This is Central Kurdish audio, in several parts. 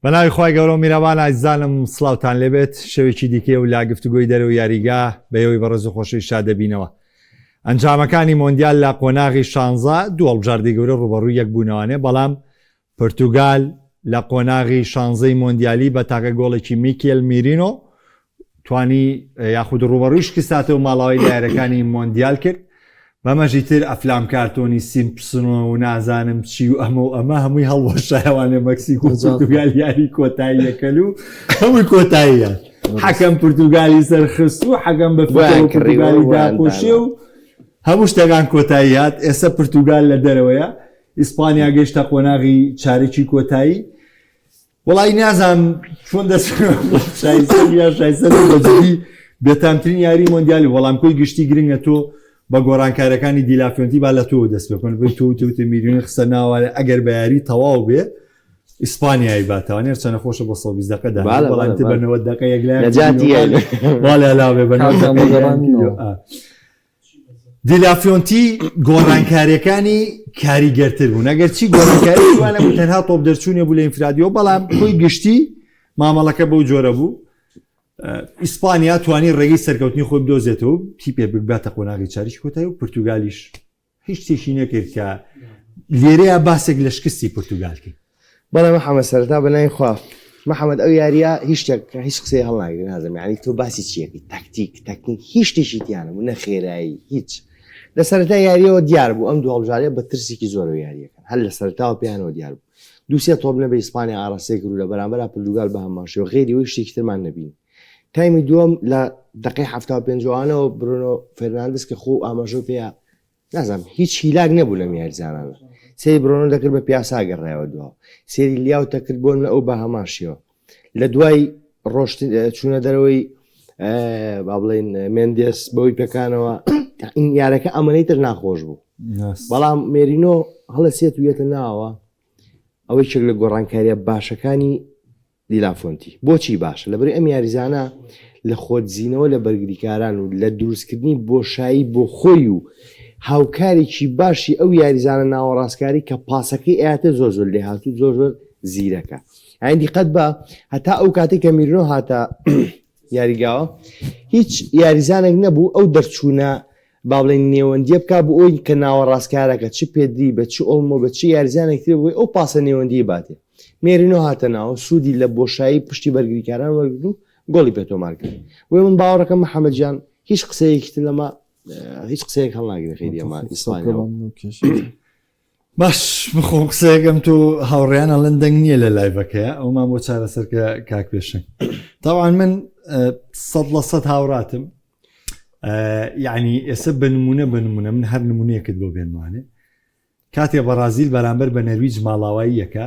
بەناوی خوای گەورە و میرەبان ئازیزانم سڵاوتان لێبێت شەوێکی دیکەیە و لا گفتوگۆی دەرەوە یاریگا بە ئێوەی بەڕێز و خۆشەویست شاد دەبینەوە ئەنجامەکانی مۆندیال لە قۆناغی شانزە دوو هەڵبژاردەی گەورە ڕووبەڕووی یەک بوونەوانێ بەڵام پرتوگال لە قۆناغی شانزەی مۆندیالی بە تاکە گۆڵێکی میکێل میرینۆ توانی یاخود ڕوبەڕووی شکستاتەوە ماڵاوای لە یاریەکانی مۆندیال کرد بەمەژی تر ئەفلام کارتۆنی سیمپسن و نازانم چی و ئەمە و ئەمە هەمووی هەڵوەشایەوانێ مەکسیک و پرتوگال یاری کۆتاییەکەل و هەمووی کۆتاییان حەکەم پرتوگالی سەرخست و حەکەم بە پرتوگالی داپۆشێ و هەموو شتەکان کۆتایی هات ئێستا پرتوگال لە دەرەوەیە ئیسپانیا گەیشتە قۆناغی چارەکی کۆتایی وەڵی نازانم چۆن دەست شایستە شایستە بەجدی بێتامترین یاری مۆندیالی وەڵام کۆی گشتی گرنگە تۆ بە گۆڕانکارەکانی دیلافۆنتی با لە تۆ دەست بکەن بۆی تۆ تۆ میلیۆنی خستە ناوە ئەگەر بە یاری تەواو بێ ئیسپانیای باتوانێت چەنە خۆشە بۆ 120 دقە دا بەڵام بە 90 دقە یەک لای باڵێ لاوێ بە 90 دیلافیۆنتی گۆڕانکاریەکانی کاریگەرتر بوون ئەگەر چی گۆڕانکاری جوانە بوو تەنها تۆپ دەرچوونێ بوو لە ئینفرادیەوە بەڵام کۆی گشتی مامەڵەکە بەو جۆرە بوو ئیسپانیا توانی ڕێگەی سەرکەوتنی خۆی بدۆزێتەوە تیپێ بباتە قۆناغی چاریش کۆتایی و پرتوگالیش هیچ شتێکی نەکرد کە لێرەیە باسێک لە شکستی پرتوگال کەین. بەڵێ محەمەد سەرەتا بە ناوی خوا. محەمەد ئەو یاریە هیچ شتێک هیچ قسەی هەڵناگری نازم یعنی تۆ باسی چیەکەی تاکتیک تەکنیک هیچ شتێکی تیانە بوو نە خێرایی هیچ لە سەرەتا یاریەوە دیار بوو ئەم دوو هەڵبژاردە بە ترسێکی زۆرەوە یاریەکەن هەر لە سەرەتاوە پێیانەوە دیار بوو دوو سێ تۆپ نەبێ ئیسپانیا ئاراستەی کرد و لە بەرامبەرا پرتوگال بە هەمان شێوە غەیری ئەوەی شتێکی ترمان نەبینی تایمی دووەم لە دەقەی 75 ەوە برونۆ فێرناندز کە خۆ ئاماژەو پێیا نازانم هیچ هیلاک نەبوو لەم یاریزانانە سەیری برۆنۆ دەکرد بە پیاسا گەڕایەوە دواوە سێری لیاو دەکرد بۆ ئەو بە هەمان شێوە لە دوای ڕۆشت چوونە دەرەوەی با بڵێن مێندێس بەوی پێکانەوە یارەکە ئەمەەی تر ناخۆش بوو بەڵام مێرینۆ هەڵەسێت و یەتە ناوە ئەوەی چێک لە گۆڕانکاریە باشەکانی دیلافۆنتی بۆچی باشە؟ لەبەرئەوەی ئەم یاریزانە لە خۆدزینەوە لە بەرگریکاران و لە دروستکردنی بۆشایی بۆ خۆی و هاوکارێکی باشی ئەو یاریزانە ناوەڕاستکاری کە پاسەکەی ئەیاتێ زۆر زۆر لێهاتوو زۆر زۆر زیرەکە یانی دیقەت بە هەتا ئەو کاتێک کە میرنۆ هاتە یاریگاوە هیچ یاریزانێک نەبوو ئەو دەرچوونە با بڵێین نێوەندیە بکا بۆ ئەوی کە ناوەڕاستکارەکە چ پێدری بە چ ئۆڵمۆ بە چ یاریزانێک تر بۆی ئەو پاسە نێوەندی باتێ مێرینۆ هاتە ناوە سوودی لە بۆشایی پشتی بەرگریکاران وەرگرت و گۆڵی پێ تۆمار کرد بۆیە من باوەڕەکەم محەممەد جان هیچ قسەیەکی تر لەمە هیچ قسەیەک هەڵناگرێ خەیری ئەمە ئیسپانیا باش بخۆم قسەیەکەم تۆ هاوڕێیان ئەڵێن دەنگ نییە لە لایڤەکەیە ئەومان بۆ چارەسەرکە کاک پێشنگ تاوان من سە لە سە هاوڕاتم یعنی ئێستا بە نمونە بە نمونە من هەر نمونەیەکت بۆ بێنمانێ کاتێ بەڕازیل بەرامبەر بە نەرویج ماڵاوایی یەکە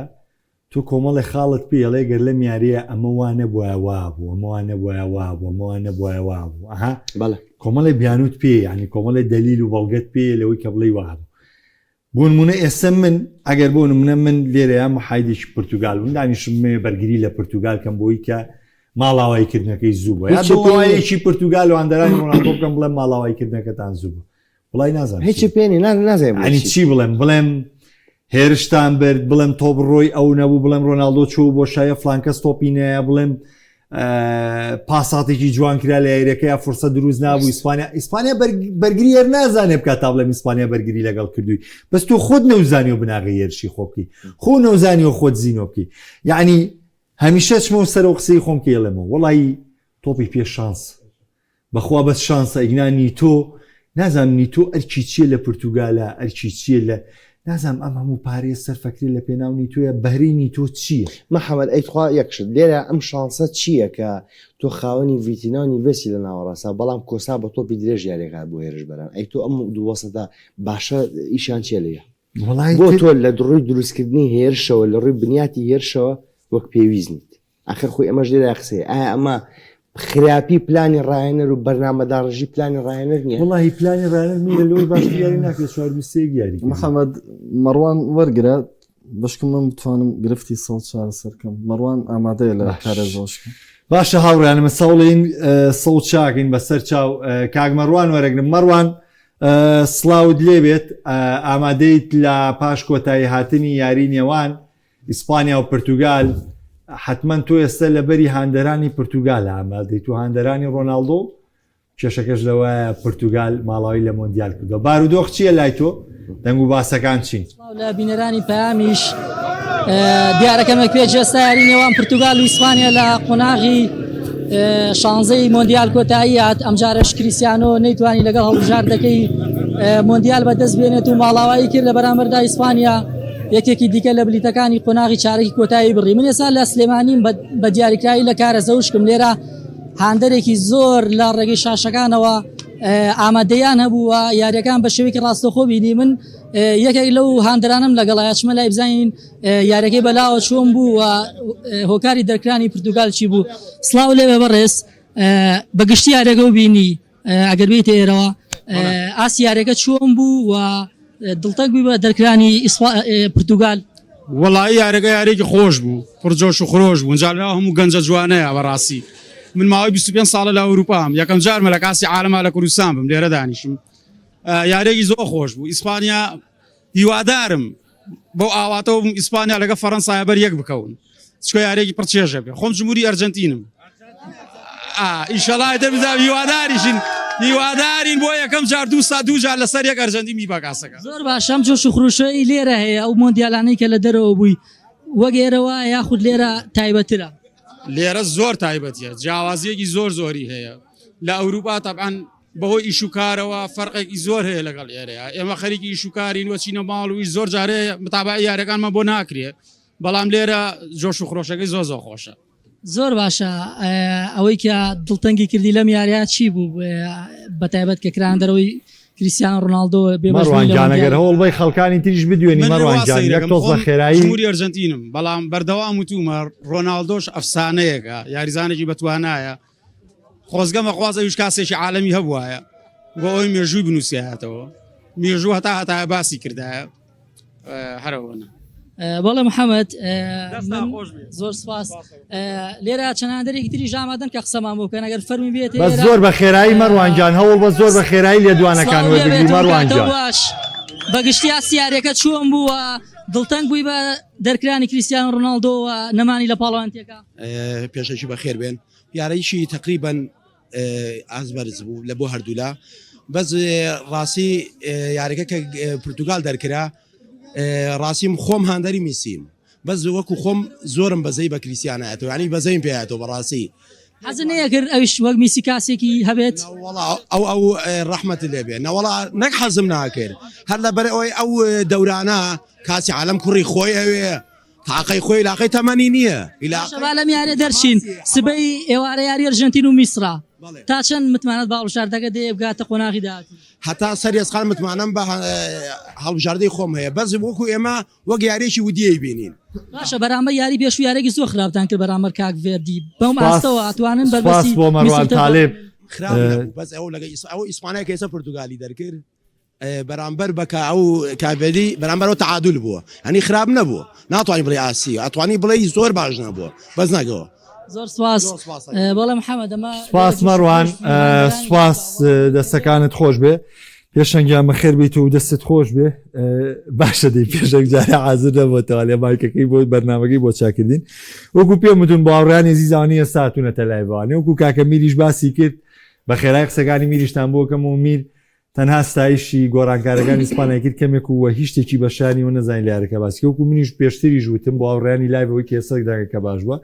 تۆ کۆمەڵێ خاڵت پێڵێ گەر لەم یاریە ئەمە وا نەبوایە وا بوو ئەمە وا نەبوایە وا بوو ئەمە وا نەبوایە وا بوو ئەها بەڵێ کۆمەڵێ بیانوت پێ یعنی کۆمەڵێ دەلیل و بەڵگەت پێ لەوەی کە بڵێی وا بوو بۆ نمونە ئێستا من ئەگەر بۆ نمونە من لێرەیە محایدێکی پرتوگال بووم دانیشم مێ بەرگری لە پرتوگال کەم بۆی کە ماڵاوایی کردنەکەی زوو بوو یا دڵنەوایەکی پرتوگال و هاندەرانی ڕۆناڵدۆ بکەم بڵێم ماڵاوایی کردنەکەتان زوو بوو وڵی نازانم هیچ پێ نیە نازانم ینی چی بڵێم بڵێم هێرشتان برد بڵێم تۆپ ڕۆی ئەو نەبوو بڵێم ڕۆناالدۆ چوو بۆ شایە فلانکەس تۆپی نایە بڵێم پاساتێکی جوان کرا لە یاریەکەی فرسە دروست نابوو ئیسپانیا ئیسپانیا بەرگری هەر نازانێ بکات تا بڵێم ئیسپانیا بەرگری لەگەڵ کردووی بەس تۆ خۆت نەوزانی و بناغی هێرشی خۆ بکەی خۆ نەوزانی و خۆت زیینۆ بکەی یعنی هەمیشە چمەوە سەرەوە قسەی خۆم کێڵێمەوە وڵی تۆپی پێ شانس بەخوا بەس شانسە ئیگنا نیتۆ نازانم نیتۆ ئەرکی چیە لە پرتوگالە ئەرکی چیە لە نازانم ئەم هەموو پارەیە سەرفەکرێ لە پێناو نیتۆیە بەهرەی نیتۆ چیە؟ محمد ئەی تخوا یەک شت لێرە ئەم شانسە چیە کە تۆ خاوەنی ڤیتینا و نیڤێسی لە ناوەڕاستە بەڵام کۆسا بە تۆپی درێژ یاریەکات بۆ هێرشبەران ئەی تۆ ئەم دوو وەسەتە باشە ئیشیان چیە لێیە وەڵای بۆ تۆ لە ڕووی دروستکردنی هێرشەوە لە ڕووی بنیاتی هێرشەوە وەک پێویست نیت ئاخر خۆی ئەمەش لێرە قسەیە ئایا ئەمە خراپی پلانی ڕاهێنەر و بەرنامەداڕژی پلانی ڕاهێنەر نییە وڵی پلانی ڕاهێنەر میرە لەوەی باشتر یاری ناکرێت چوار 23 یاری کردی. محەممەد مەڕوان وەرگرە بەشکم من بتوانم گرفتی سەوت چارەسەر کەم مەڕوان ئامادەیە لە باش. کارێزەوەشکە باشە هاوڕیانم سەوڵین سەوت چاکین بەسەر چاو کاک مەڕوان وەرەگرم مەڕوان سڵاوت لێبێت ئامادەیت لە پاش کۆتایی هاتنی یاری نێوان ئیسپانیا و پرتوگال. حتمما تۆ ئێستا لەبەری هاندەرانی پرتوگال ئامادەیت و هاندەرانی ڕۆناڵدۆ کێشەکەش لەوەیە پرتوگال ماڵاوی لە مۆندیال کردووە. بارودۆخ چییە لای تۆ؟ دەنگ و باسەکان چین؟ سڵاو لە بینەرانی پەیامیش دیارە کەمێک پێش ئێستا یاری نێوان پرتوگال و ئیسپانیا لە قۆناغی شانزەی مۆندیال کۆتایی هات ئەمجارەش کریسیانۆ نەیتوانی لەگەڵ هەڵبژاردەکەی مۆندیال بەدەست بێنێت و ماڵاوایی کرد لە بەرامبەردا ئیسپانیا یەکێکی دیکە لە بلیتەکانی قۆناغی چارەکی کۆتایی بڕی من ئێستا لە سلێمانیم بە دیاریکراوی لە کارە زەوشکم لێرە هاندەرێکی زۆر لە ڕێگەی شاشەکانەوە ئامادەیان هەبوو و یاریەکان بە شێوەیەکی ڕاستەخۆ بینی من یەکێک لەو هاندەرانم لەگەڵ چمە لای بزانین یاریەکەی بەلاوە چۆن بوو و هۆکاری دەرکرانی پرتوگال چی بوو سڵاو لێ بەڕێز بەگشتی یاریەکە و بینی ئەگەر بێیتە ئێرەوە ئاستی یاریەکە چۆن بوو و دڵتەنگ بووی بە دەرکرانی پرتوگال؟ وەڵایی یارەکە یارێکی خۆش بوو پڕ جۆش و خرۆش بوو جا لەناو هەموو گەنجە جوانەیە بەڕاستی من ماوەی 25 ساڵە لە ئەوروپام یەکەم جارمە لە کاسی عالەما لە کوردستان بم لێرە دانیشم یارێکی زۆر خۆش بوو ئیسپانیا هیوادارم بەو ئاواتەوە بووم ئیسپانیا لەگە فەرەنسایە بەر یەک بکەون چکە یارێکی پڕ چێژە بێ خۆم جمهوری ئەرجنتینم ئیشەڵا دەبزا هیواداریشین هیوادارین بۆ یەکەم جار دوو سا دوو جار لەسەر یەک ئەرجنتین بیبا کاسەکە. زۆر باشە ئەم جۆش و خروشەی لێرە هەیە ئەو مۆندیالانەی کە لە دەرەوە بووی وەک ئێرە وایە یاخود لێرە تایبەترە؟ لێرە زۆر تایبەتیە جیاوازیەکی زۆر زۆری هەیە لە ئەوروپا تەبعەن بەهۆی ئیش و کارەوە فەرقێکی زۆر هەیە لەگەڵ ئێرەیە ئێمە خەریکی ئیش و کارین وەچینە ماڵ و ئیش زۆر جارێ متابعی یارەکانمان بۆ ناکرێ بەڵام لێرە جۆش و خرۆشەکەی زۆر زۆر خۆشە. زۆر باشە ئەوەی کە دڵتەنگی کردی لەم یاریە چی بوو بەتایبەت کە کران دەرەوەی کریسیانۆ ڕۆناڵدۆ بێ بەش مەڕوان گیان ئەگەر هەوڵ بەی خەڵکانی تریش بدوێنی مەڕوان گیان یەک تۆز بە خێرایی جمهوری ئەرجەنتینم بەڵام بەردەوام وتومە ڕۆناڵدۆش ئەفسانەیەکە یاریزانێکی بەتوانایە خۆزگە مەخواز ئەویش کاسێکی عالەمی هەبوایە بۆ ئەوەی مێژووی بنووسایەتەوە مێژوو هەتا هەتا باسی کردایە هەرەوەنە بەڵێ محەممەد زۆر سپاس لێرە چەندێکی تری ژامادەن کە قسەمان بۆ بکەن ئەگەر فەرمی بێت بە زۆر بە خێرایی مەڕوانجان هەوڵ بە زۆر بە خێرایی لێدوانەکان وەربگری مەڕوانجان باش بەگشتی ئاسیارەکە چۆن بووە دڵتەنگ بووی بە دەرکرانی کریسیان ڕۆناڵدۆ و نەمانی لە پاڵەوانتیەکە پێشەکی بەخێر بێن یارەیشی تقریبان ئاست بەرز بوو لە بۆ هەردوولا بەس ڕاستی یاریەکە کە پرتتوگال دەرکرا ڕاستیم خۆم هاندەری میسیم بەس وەکو خۆم زۆرم بەزەی بە کریسیانایەتەوە ینی بەزەیم پێیاتەوە بەڕاستی حەز نەیەکرد ئەویش وەک میسی کاسێکی هەبێت ئەو ئەو ڕەحمەت لێبێ نەوەڵا نەک حەزم ناکرد هەر لەبەر ئەوەی ئەو دەورانە کاسی عالم کوڕی خۆی ئەوێ تاقەی خۆی لاقەی تەمەنی نییە. باشە با لەم یاریە دەرچین سبەی ئێوارە یاری ئەرژەنتین و میسرە تا چەند متمانەت بە هەڵبژاردەکە دەیە بگاتە قۆناغی داهاتوو؟ هەتا سەر ئێسقان متمانەم بە هەڵبژاردەی خۆم هەیە بەس وەکو ئێمە وەک یاریەکی ودیەی بینین. باشە بەرامبەر یاری پێشوو یارێکی زۆر خراپتان کرد بەرامبەر کاک ڤێردی بەم ئاستەوە ئەتوانن بەربەستی سپاس بۆ مەروان تالب. خراپ نەبوو بەس ئەو لەگە ئەو ئیسپانیا کە ئێستا پرتوگالی دەرکرد بەرامبەر بە کە ئەو کاڤێلی بەرامبەر ئەو تەعادول بووە هەنی خراپ نەبووە ناتوانانی بڵێ ئاسی ئەتوانی بڵێ زۆر باش نەبووە بەس ناگەوە زۆر سواس بەڵێ محەممەد ئەمە سپاس مەڕوان سپاس دەستەکانت خۆش بێ پێشەنگیان بەخێر بیت و دەستت خۆش بێ باشە دی پێشەنگ جارە حاضر نەبووتەوە لێ مایکەکەی بۆ بەرنمەکەی بۆ چاکردین وەکو پێم وتون باوەڕیانی زیزانی ئێستا هاتوونەتە لایڤوانێ وەکو کاکە میریش باسی کرد بە خێرای قسەکانی میریشتان بۆکەم و میر تەنها ستایشی گۆڕانکارەکانی ئیسپانیای کرد کەمێک و وە هیچ شتێکی بە شانی و نەزانین لە یاریەکە باسی کرد وەکو منیش پێشتریش وتم بۆ هاوڕێیانی لایڤ ئەوەی کە ئێستا دەنگەکە باش بووە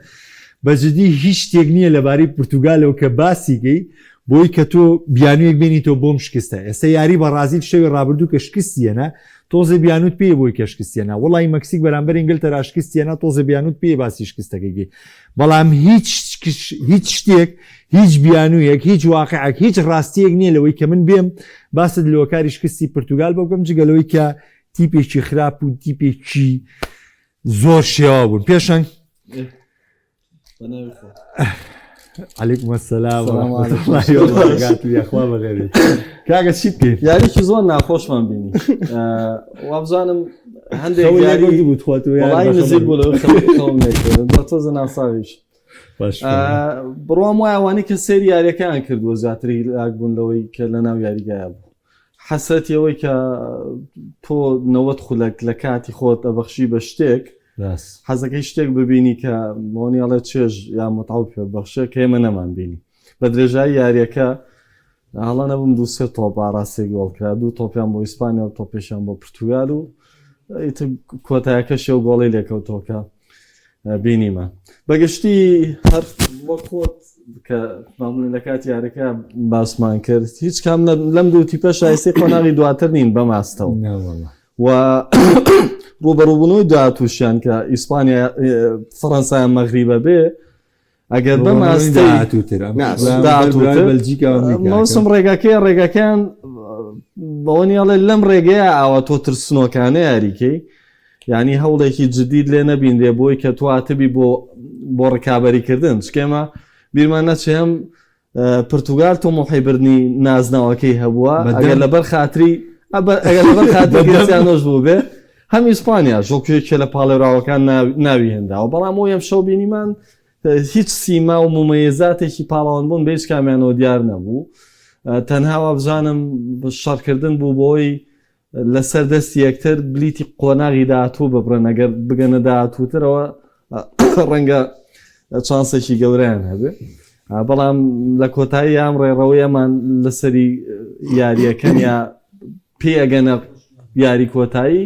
بە جدی هیچ شتێک نییە لەبارەی پرتوگالەوە کە باسی کەی بۆی کە تۆ بیانوویەک بێنیتەوە بۆم شکستە ئێستا یاری بەڕازیل شەوی ڕابردوو کە شکستیەنە تۆزێ بیانوت پێ بۆی کە شکستیەنە وڵی مەکسیک بەرامبەر ئینگلتەرا شکستیەنە تۆزێ بیانوت پێ باسی شکستەکەی بەڵام هیچ هیچ شتێک هیچ بیانوویەک هیچ واقعێک هیچ ڕاستیەک نییە لەوەی کە من بێم باست لۆکاری شکستی پرتوگال بۆ بکەم جگە لەوەی کە تیپێکی خراپ و تیپێکی زۆر شێوا بوون پێشەنگ علیکم السلام ورحمة الله وبركاته یاخوا بەغێرێت کاکە چی بکەین یاریی زۆر ناخۆشمان بینی وابزانم هەندێک یاری بوو تخوا تۆ وەڵای نزیک بوو لەوەی خەوم نەکرد تۆزە ناساویش بڕوام وایە ئەوانەی کە سەیری یاریەکەیان کردووە زیاتر هیلاک بوون لەوەی کە لە ناو یاریگایە بوو حەسرەتی ئەوەی کە تۆ 90 خولەک لە کاتی خۆت ئەبەخشی بە شتێک حەزەکەی شتێک ببینی کە مۆنی ئەڵێ چێژ یا متعو پێ بەخشێ کە ئێمە نەمان بینی بە درێژایی یاریەکە هەڵە نەبم دوو سێ تۆپ ئاراستەی گۆڵ کرا دوو تۆپیان بۆ ئیسپانیا و تۆپێشیان بۆ پرتوگال و ئیتر کۆتایەکەشی و گۆڵی لێکەوتەوە کە بینیمان بەگشتی هەر وەک خۆت کە ماملێن لە کاتی یاریەکە باسمان کرد هیچ کام لەم دوو تیپە شایستەی قۆناغی دواتر نین بەماستەوە و ڕوبەڕوبوونەوەی داهاتووشیان کە ئیسپانیا فەڕەنسایان مەغریبە بێ ئەگەر بەم ئاستەی مەوسم ڕێگاکەی ڕێگاکەیان بەوە نیاڵێ لەم ڕێگەیە ئاوا تۆ ترسنۆکانە یاریکەی یعنی هەوڵێکی جدید لێ نەبینرێ بۆی کە تو هاتبی بۆ بۆ ڕکابەریکردن چکێمە بیرمان نەچێ هەم پرتوگال تۆمۆحی بردنی نازناوەکەی هەبووە ئەگەر لەبەر خاتری ئەگەر لەبەر خاتری کریستیانۆش بوو بێ هەم ئیسپانیا ژۆکێکێ لە پاڵێوراوەکان ناوی هێنراوە بەڵام ئەو ئەمشەو بینیمان هیچ سیما و مومەیزاتێکی پاڵەوان بوون بە هیچ کامیانەوە دیار نەبوو تەنها وابزانم شەڕکردن بوو بۆی لەسەر دەستی یەکتر بلیتی قۆناغی داهاتوو ببڕن ئەگەر بگەنە داهاتووترەوە ڕەنگە چانسێکی گەورەیان هەبێ بەڵام لە کۆتایی ئەم ڕێڕەوەی ئەمان لەسەری یاریەکەن یا پێ ئەگەنە یاری کۆتایی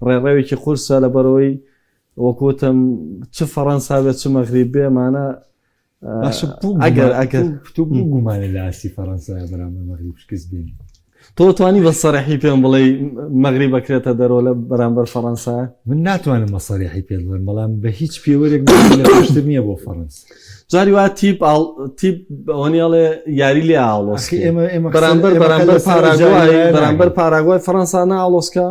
ڕێڕەوێکی قورسە لەبەرەوەی وەکوتم چ فەڕەنسا بێت چ مەغریب بێ مانە باشە ئەگەر ئەگەر تۆ گومانە لە ئاستی فەڕەنسا بەرامبەر مەغریب شکست بێنی تۆ توانی بە سەرحی پێم بڵێ مەغریب بەکرێتە دەرەوە لە بەرامبەر فەڕەنسا من ناتوانم بە سەریحی پێ بڵێم بەڵام بە هیچ پێوەرێک لە پێشتر نییە بۆ فەڕەنسا جاری وا تیپ ئاڵ تیپ ئەوەنی ئەڵێ یاری لێ ئاڵۆس ئێمە ئێمە بەرامبەر بەرامبەر پاراگوای بەرامبەر پاراگوای فەڕەنسا ناڵۆسکە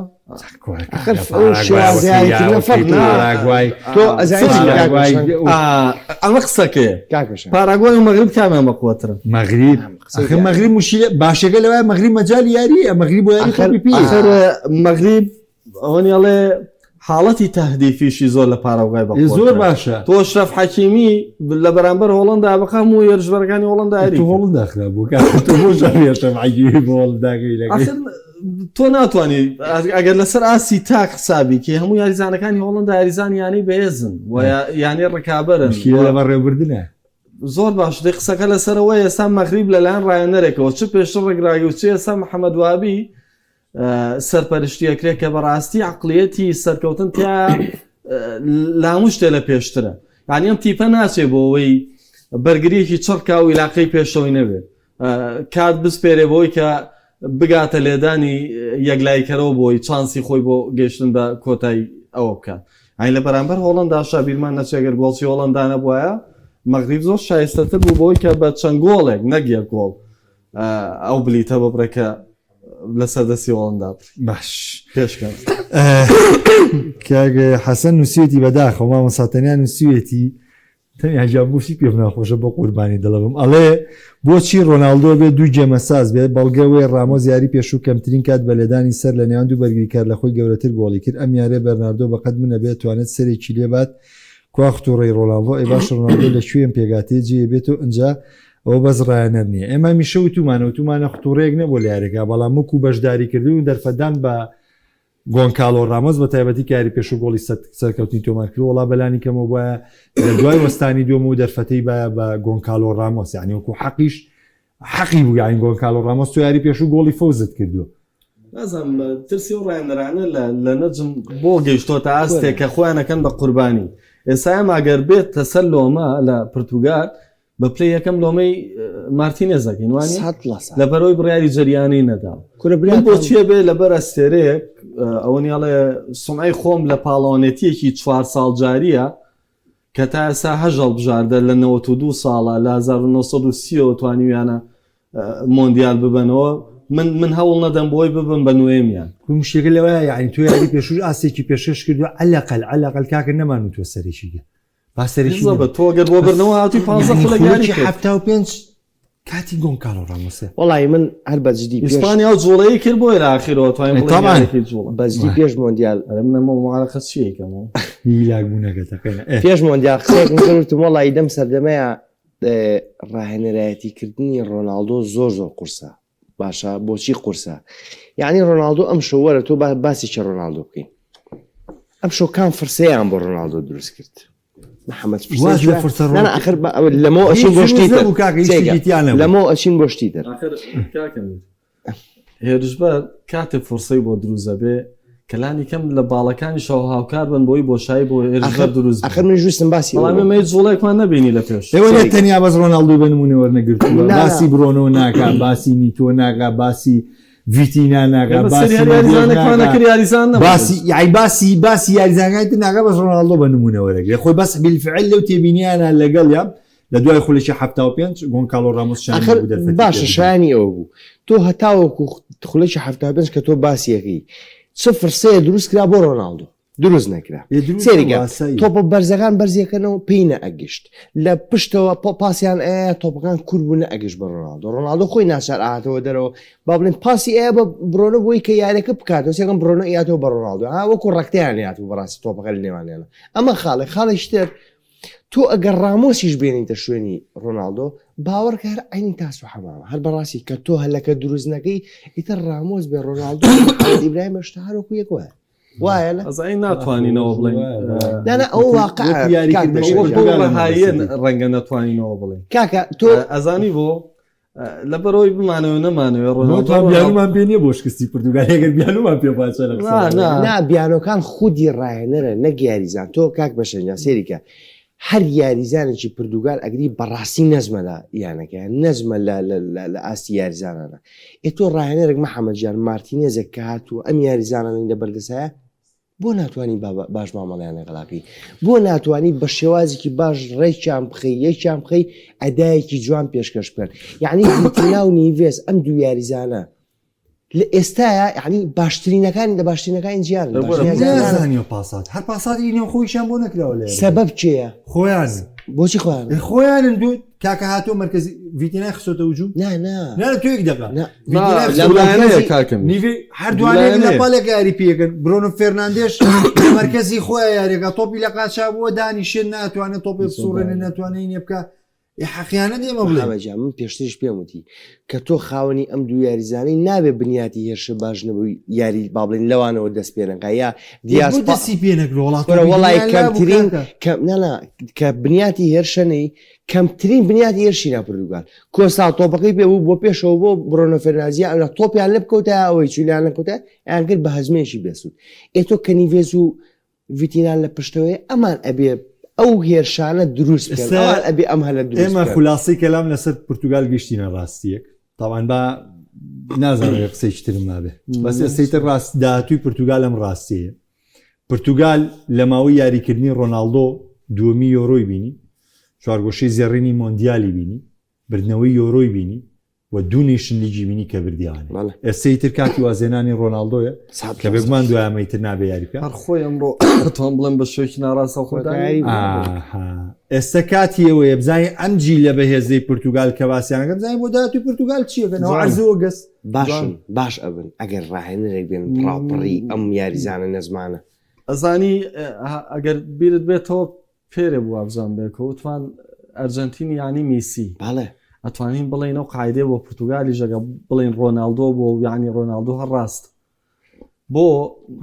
ئەمە قسەکەی پاراگوای و مەغریب کامیان بەقوەترن مەغریب مەغریب مشیلە باشەکە لەوای مەغریب مەجای یاریە مەغریب بۆ یاری مەغریب ئەوەنی ئەڵێ حاڵەتی تهدیفیشی زۆر لە پاراگوای بە زۆر باشە تۆ شرف حەکیمی لە بەرامبەر هۆڵندا بخە هەموو هێرشبەرەکانی هۆڵندا یاری تۆ هۆڵندا خراپ بوو تۆ بۆ شرف حەکیمی بۆ هۆڵنداکەی لەگەی تۆ ناتوانانی ئەگەر لەسەر ئاستی تاک حسابی کە هەموو یاریزانەکانی هۆڵندا یاریزان یانەی بەهێزن و یانەی ڕکابەرن لە بەڕێوبردنە زۆر باش دەی قسەکە لەسەرەوە ئێستا مەغریب لەلایەن ڕایەنەرێکەوە چ پێشتر ڕێگراگی و چ ئێستا محەممەد وابی سەرپەرشتی ئەکرێت کە بەڕاستی عقلیەتی سەرکەوتن تیا لە هەموو شتێ لە پێشترە یعنی ئەم تیپە ناچێ بۆ ئەوەی بەرگریەکی چڕکا و عیلاقەی پێشەوەی نەبێت کات بسپێرێ بۆی کە بگاتە لێدانی یەکلاییکەرەوە بۆی چانسی خۆی بۆ گەیشتن بە کۆتای ئەوە بکات ئەین لە بەرامبەر هۆڵندا شابیرمان نەچێگەر گۆڵچی هۆڵندا نەبوایە مەغریب زۆر شایستەتر بوو بۆی کە بە چەند گۆڵێک نەک یەک گۆڵ ئەو بلیتە ببڕێ کە لەسەر دەستی هۆڵندا باش پێشکەن کاک حەسەن نووسیەتی بەداخەوە مامۆستا تەنیا نووسیوێتی تەنیا گیان بۆچی پێم ناخۆشە بۆ قوربانی دڵە بم ئەڵێ بۆچی ڕۆناڵدۆ بێ دوو گێمەساز بێت بەڵگە وەی ڕامۆس یاری پێشوو کەمترین کات بە لێدانی سەر لە نێوان دوو بەرگریکار لە خۆی گەورەتر گۆڵی کرد ئەم یارێ بەرناردۆ بەقەد منە بێت توانێت سەرێکی لێبات کوا ختوڕەی ڕۆناڵدۆ ئەی باشە ڕۆناڵدۆ لە کوێم پێگاتێ جێ بێت و ئەنجا ئەوە بەس ڕایەنەر نییە ئێمە هەمیشە وتومانە وتومانە ختوڕەیەک نەبوو لە یاریەکە بەڵام وەکو بەشداریکردن و دەرفەتدان بە گۆنکالۆ ڕامۆس بە تایبەتی کە یاری پێشوو گۆڵی سەرکەوتنی تۆمار کرد وەڵا بەلانی کەمەوە بایە لە دوای وەستانی دووەم و دەرفەتەی باە بە گۆنکالۆ ڕامۆس یعنی وەکو حەقیش حەقی بوو یعنی گۆنکالۆ ڕامۆس تۆ یاری پێشوو گۆڵی فەوزت کردووە. نازانم ترسی ئەو ڕایەنەرانە لە لە نەجم بۆ گەیشتۆتە ئاستێک کە خۆیان ئەکەن بە قوربانی ئێستا ئێمە ئەگەر بێت لەسەر لۆمە لە پرتوگال بە پلەی یەکەم لۆمەی مارتینێز دەکەین وانە لەبەرەوەی بڕیاری جەریانەی نەدا کورە برا بۆچیە بێ لەبەر ئەستێرەیەک ئەوە نیاڵێ سمعی خۆم لە پاڵەوانێتیەکی چوار ساڵ جاریە کە تا ئێستا هەژ هەڵبژاردە لە 92 ساڵە لە 1930ەوە توانیویانە مۆندیال ببەنەوە من من هەوڵ نەدەم بۆی ببم بە نوێمیان کومشتێکە لەوە یعنی تۆ یاری پێشوش ئاستێکی پێشکەش کردو عەلەقەل عەلەقەل کاکە نەمان و تۆ سەرێکی گە با سەرێکی بە تۆ گەر بۆ بردنەوە هاتی 15 خولەک یاری کرد. 75 کاتی گۆنکالۆ ڕامۆسە وەڵی من هەر بە جدی پێش ئیسپانیا و جوڵەی کرد بۆ لە ئاخیرەوە توانیم بڵێین طبعاً. یاریەکەی جوڵە بە جدی پێش مۆندیال ئەرێ من ئەمە معرەقە چی یەکەمەوە هیلاک بوونەکە تەقێنە ئێ پێش مۆندیال قسەیەکم کرد وتم وەڵی دەم سەردەمەیە ڕاهێنەرایەتی کردنی ڕۆناڵدۆ زۆر زۆر قورسە باشە بۆچی قورسە یعنی ڕۆناڵدۆ ئەم شەو وەرە تۆ باسی چە ڕۆناڵدۆ بکەین. ئەم شۆ کام فرسەیان بۆ ڕۆناڵدۆ دروست کرد محەممەد واز لە فرسە ڕۆ- نا ئەخر بە- ئەوە لەمەوە ئەچین هیچ بۆ شتی دروست تر نەبوو کاکە، هیچ سەیرکە. شتێکی تیا نەبوو. لەمەوە ئەچین بۆ شتی تر ئاخر کاکە میر هێرشبەر کاتێ فرسەی بۆ دروست دەبێ کە لانی کەم لە باڵەکانیشەوە هاوکار بن بۆی بۆشایی بۆ هێرشبەر دروست ئەخر من ژوستم باسی بەڵام ئەوە. ئێمە هیچ جوڵەیەکمان نەبینی لە پێش ئێوە نە تەنیا بەس ڕۆناڵدۆی بە نمونە وەرنەگرتووە نا، نا. باسی برۆنۆ ناکا باسی نیتۆ ناکا باسی ڤیتینا ناکا ئێمە باسی سەیری هەر مێدێز یاریزانێکمان ناکا نەکرد یاریزان نەبوو. باسی یای باسی باسی یاریزانەکانی تر ناکا بەس ڕۆناڵدۆ بە نمونە وەرەگرێ خۆی بەس بالفعل لەو تێبینیانە لەگەڵیا لە دوای خولێکی 75 گۆنکالۆ ڕامۆس شایانی ئەخر بوو دەرفەتی باشە پێ بدەن. شایانی ئەوە بوو تۆ هەتاوەکو خولەکی 75 کە تۆ باسیەکەی چ فرسەیە دروست کرا بۆ ڕۆناڵدۆ دروست نەکرا ئێ دروست سەیرکە نەبوو، ئاساییە. تۆپە بەرزەکان بەرزیەکەنەوە پێی نەئەگەشت لە پشتەوە پاسیان ئەیە تۆپەکان کورت بوو نەئەگەشت بە ڕۆناڵدۆ ڕۆناڵدۆ خۆی ناچار ئاهاتەوە دەرەوە با بڵێن پاسی ئەیە بە برۆنۆ بۆی کە یاریەکە بکاتەوە سێکەم برۆنۆ ئیاتەوە بە ڕۆناڵدۆ ها وەکو ڕەکتەیان لێهاتبوو بەڕاستی تۆپەکە لە نێوانیانە ئەمە خاڵێک خاڵێکی تر تۆ ئەگەر ڕامۆسیش بێنیتە شوێنی ڕۆناڵدۆ باوەڕکە هەر عەینی تاس و حەمامە هەر بەڕاستی کە تۆ هەلەکە دروست نەکەی ئیتر ڕامۆس بێ ڕۆناڵدۆ ئیبراهیم شتە هەر وەکو یەک وایە وایە لە ئەزای ناتوانینەوە بڵێین نا نا ئەو واقع وەکو یاریکردنەکەی وەکو پورتوگال ڕەهاییە ڕەنگە نەتوانینەوە بڵێین کاکە تۆ ئەزانی بۆ لەبەرەوەی بمانەوە نەمانەوێ ڕۆناڵدۆ بیانومان پێ نییە بۆ شکستی پرتوگال ئەگەر بیانومان پێ باشە لە قسە. نا، نا بیانۆکان خودی ڕاهێنەرە نەک یاریزان تۆ کاک بەشەنجان سێریکە هەر یاریزانێکی پردوگال ئەگری بەڕاستی نەزمە لە یانەکەیان نەزمە لە لە لە لە ئاستی یاریزانانە ئێ تۆ ڕاهێنەرێک محەمەد جان مارتینێزێک کە هاتووە ئەم یاریزانانەی لە بەردەسایە بۆ ناتوانی باش مامەڵەیان لەگەڵا بکەی بۆ ناتوانی بە شێوازێکی باش ڕێکیان بخەی یەکیان بخەی ئەدایەکی جوان پێشکەش بکەن یعنی ڤیتینا و نیڤێس ئەم دوو یاریزانە لە ئێستایا یعنی باشترینەکانی لە باشترینەکانی جیان نازانیەوە پاسات هەر پاساتی نێو خۆیشیان بۆ نەکراوە لە سەبەب کێیە خۆیان بۆچی خۆیان خۆیانن دوو کاکە هاتۆ مەرکەزی ڤیتینای خستۆتە وجوم نا نا نا تۆ یەک دەقە نا. ڤیتینای نا، خستۆتە لەلایەنەیە مەرکەزی- کاکەم. نیڤی هەردووانێک لە لایەنەیە. پاڵێک یاری پێکەن برۆنۆ فێرناندێش لە مەرکەزی خۆیان یاریەکە تۆپی لە قاچا بووە دانیشێن ناتوانێت تۆپێ بسوڕێنێ ناتوانێت نیە بکە ئێ حەقیانە دێمە بڵێ محەمەد جان من پێشتریش پێم وتی کە تۆ خاوەنی ئەم دوو یاریزانەی نابێ بنیاتی هێرشە باش نەبووی یاری با بڵێین لەوانەوە دەست پێ نەکا یا دیاز بۆ پا دەستی پێ نەکرد وڵات کورە وەڵای کەمترین کەم نا نا کە بنیاتی هێرشەنەی کەمترین بنیاتی هێرشی نا پرتوگال کۆستا تۆپەکەی پێ بوو بۆ پێشەوە بۆ برۆنۆ فێرنازیا ئەولا تۆپیان لێ بکەوتایە ئەوەی چولیان نەکەوتایە ئەیان کرد بە هەزمەیەکی بێسوود ئێ تۆ کە نیڤێز و ڤیتینان لە پشتەوەی ئەمان ئەبێ ئەو هێرشانە دروست بکەن ئێستا ئەوان ئەبێ ئەم هەلە دروست ئێمە بکەن. خولاسی کەلام لەسەر پرتوگال گەشتینە ڕاستیەک تاوان با نازانم قسەیەکی ترم مابێ بەس ئێستەی تر ڕاست داهاتووی پرتوگال ئەم ڕاستیە پرتوگال لە ماوەی یاریکردنی ڕۆناڵدۆ دووەمی یۆرۆی بینی چوارگۆشەی زێڕینی مۆندیالی بینی بردنەوەی یۆرۆی بینی و دوو نەیشن لیگی بینی کە بردیانێ بەڵێ. ئێستا ئیتر کاتی وازهێنانی ڕۆناڵدۆیە سەد کە بێگومان دوای ئەمە ئیتر نابێ یاری بکا. هەر خۆی ئەمڕۆ ئەتوانم بڵێم بە شێوەیەکی ناڕاستەوخۆ دانی کۆتایی بوو. ئاها ئێستا کاتی ئەوەیە بزانین ئەم جیلە بەهێزەی پرتوگال کە باسیان ئەکەن بزانین بۆ داهاتووی پرتوگال چییە کەنەوە جوان. عەرزەوە گەس. باشن باش ئەبن ئەگەر ڕاهێنەرێک بێن پڕاوپڕی ئەم یاریزانە نەزمانە. ئەزانی ئەگەر بیرت بێتەوە پێرێ بوو وابزانم بێکەوە وتمان ئەرجەنتین یانی میسی بەڵێ. ئەتوانین بڵێین ئەو قاعیدەیە بۆ پرتوگالیش ئەگەر بڵێین ڕۆناڵدۆ بووە و یانی ڕۆناڵدۆ هەر ڕاست بۆ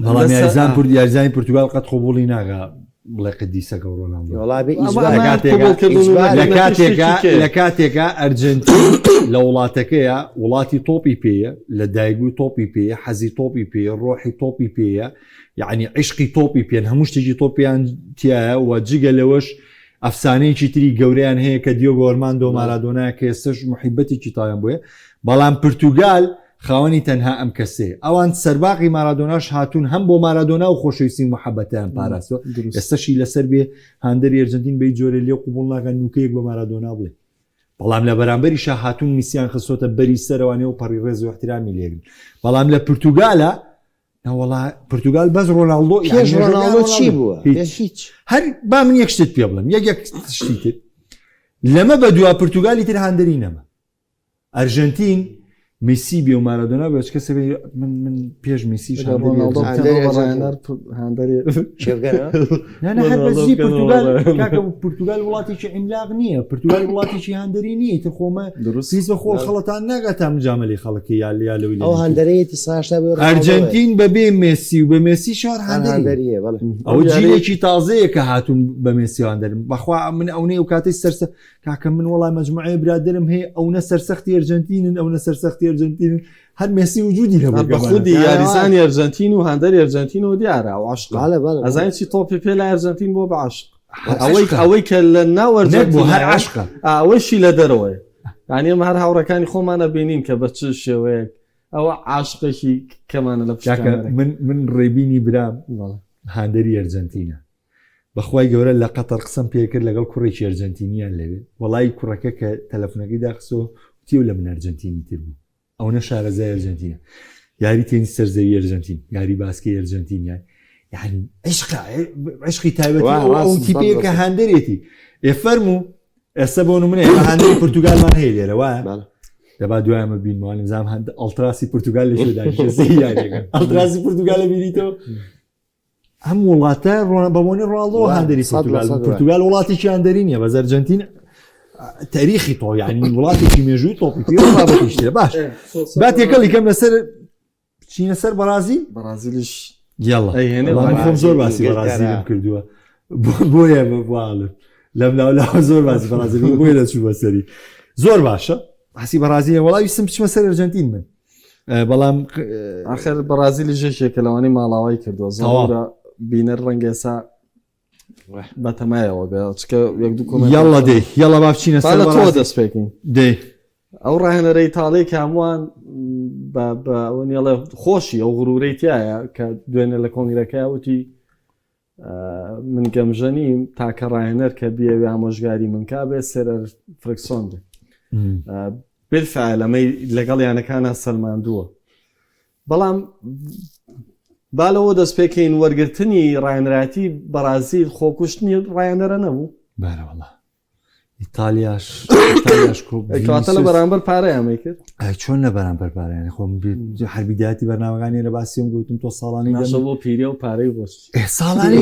بەڵام لەسەر یاریزان پرت یاریزانی پرتوگال قەت قبوڵی ناکا بڵێ قدیسەکە و ڕۆناڵدۆ. وەڵا بێ ئەمە ئیجبار لە ئەمە کاتێکا قبوڵکردن و ئیجبار لە نەکردنەکە کاتێکا شتێکی کێیە لە کاتێکا ئەرجەنتین لە وڵاتەکەیە وڵاتی تۆپی پێیە لە دایکبووی تۆپی پێیە حەزی تۆپی پێیە ڕۆحی تۆپی پێیە یەعنی عیشقی تۆپی پێن هەموو شتێکی تۆپیان تایە و جگە لەوەش ئەفسانەیەکی تری گەورەیان هەیە کە دیۆگۆ ئەرماندۆ مارادۆنا کە ئێستش محیبەتێکی تایان بۆیە بەڵام پرتوگال خاوەنی تەنها ئەم کەسەیە ئەوان سەرباقی مارادۆناش هاتوون هەم بۆ مارادۆنا و خۆشەویستی محەبەتیان پاراستوە ئێستەشی لەسەر بێ هاندەری ئەرجەنتین بەی جۆرە لێ قوبوڵ ناکەن نوکەیەک بە مارادۆنا بڵێ بەڵام لە بەرامبەریشا هاتوون میسیان خستۆتە بەری سەرەوانێ و پەڕی ڕێز و احترامی لێگرن بەڵام لە پرتوگالە نەوەڵا پرتوگال بەس ڕۆناڵدۆ پێش ڕۆناڵدۆ چی بووە؟ هیچ هیچ. هەر با من یەک شتت پێ بڵێم یەک یەک شتی تر لەمە بە دوا پرتوگالی تر هاندەری نەما ئەرژەنتین میسی بێ و مارادۆنا بێ چ کەسێ بێ من من پێش میسی ڕۆناڵدۆ هاندەری هاندەری نا هەر بەزی پرتوگال کاکە پرتوگال وڵاتێکی عیملاق نییە پرتوگال وڵاتێکی هاندەری نییە تر خۆمە دروست هیچ بە خۆڵ خەڵەتان ناگات تا مجامەلی خەڵکی یا یا لەوی ئەو هاندەرەیەتی ساشتا بێ ئەرجەنتین بەبێ مێسی و بە مێسی شار هاندەری هاندەریە بەڵێ ئەو جیلێکی تازەیە کە هاتوون بە مێسی هاندەرم بەخوا من ئەونەی ئەو کاتەی سەرسە کاکە من وەڵای مەجموعەیە برادەرم هەیە ئەونە سەرسەختی ئەرجەنتینن ئەونە سەرسەختی ئەرجەنتینن هەر مێسی وجودی هەبوو بە خودی یاریزانی ئەرجەنتین و هاندەری ئەرجەنتینەوە دیارە ئەو عەشقە بەڵێ بەڵێ ئەزانی چی تۆپی پێ لە ئەرجەنتین بۆ بە عەشق ئەوەی ئەوەی کە لە ناو ئەرجەنتین هەر عەشقە ئەوەشی لە دەرەوەیە یعنی ئێمە هەر هاوڕەکانی خۆمانە بینین کە بە چ شێوەیەک ئەوە عاشقێکی کەمانە لە پشت کاکە کامێرەکە. من من ڕێبینی برام هاندەری ئەرجەنتینە بەخوای گەورە لە قەتەر قسەم پێکرد لەگەڵ کوڕێکی ئەرجەنتینیان لەوێ وەڵی کوڕەکە کە تەلەفونەکەی داخستەوە وتی و لە من ئەرجەنتینی تر بوو ئەونە شارەزای ئەرجەنتینە یاری تێنی سەرزەوی ئەرجەنتین یاری باسکەی ئەرجەنتین یان یعنی عشق عشقی تایبەتی ئەو تیپەیە کە هاندەرێتی ئێ فەرموو ئێستا بۆ نمونە ئێمە هاندەری پرتوگالمان هەیە لێرە وایە دەبا دوای ئەمە بینمەوە نزام هەند ئەڵتراسی پرتوگال لە شوێ دانیشتووە یاریەکە ئەڵتراسی پرتوگال لە بینیتەوە ئەم وڵاتە بە بۆنی ڕۆناڵدۆ هاندەری پرتوگال پرتوگال وڵاتێکی هاندەری نییە بەس ئەرجەنتین تاریخی تۆ یعنی وڵاتێکی مێژووی تۆپی پێ بابەتیش ترە باش با تێکەڵی کەم لەسەر چینە سەر بەڕازیل بەڕازیلیش یاڵا خۆم زۆر باسی بەڕازیلم کردووە بۆیە بواڵم لەم لاولاوە زۆر باسی بەڕازیل بۆیە دەچوو بەسەری زۆر باشە باسی بەڕازیلە وەڵا ویستم بچمە سەر ئەرجەنتین من بەڵام ئاخر بەڕازیلی ژێشێکە لەوانەی ماڵاوای کردووە زۆر بینەر ڕەنگێسا بەتەمایەوە بێ چکە یەک دوو کۆمێنت یاڵا دەی یاڵا با بچینە سەر لە تۆ بەڕازیل. دەست پێکەین دەی ئەو ڕاهێنەرە ئیتاڵی کە هەمووان بە بە ئەوە نیڵێ خۆشی ئەو غرورەی تایە کە دوێنێ لە کۆنگرەکە وتی من گەمژە نیم تاکە ڕاهێنەر کە بیەوێ ئامۆژگاری من کا بێ سێرەر فرکسۆن بێ بالفعل ئەمەی لەگەڵ یانەکانە سەلماندووە بەڵام با لەوە دەست پێکەین وەرگرتنی ڕاهێنەرایەتی بەرازیل خۆکوشتنی ڕاهێنەرە نەبوو بارەوەڵا ئیتالیاش ئیتالیاش کۆ کەواتە لە بەرامبەر پارەی ئەمەی کرد ئەی چۆن لە بەرامبەر پارەیانی خۆم هەربیداتی بەرنامەکانی لە باسیم گوتم تۆ ساڵانی ناشە بۆ پیرە و پارەی بۆ ساڵانی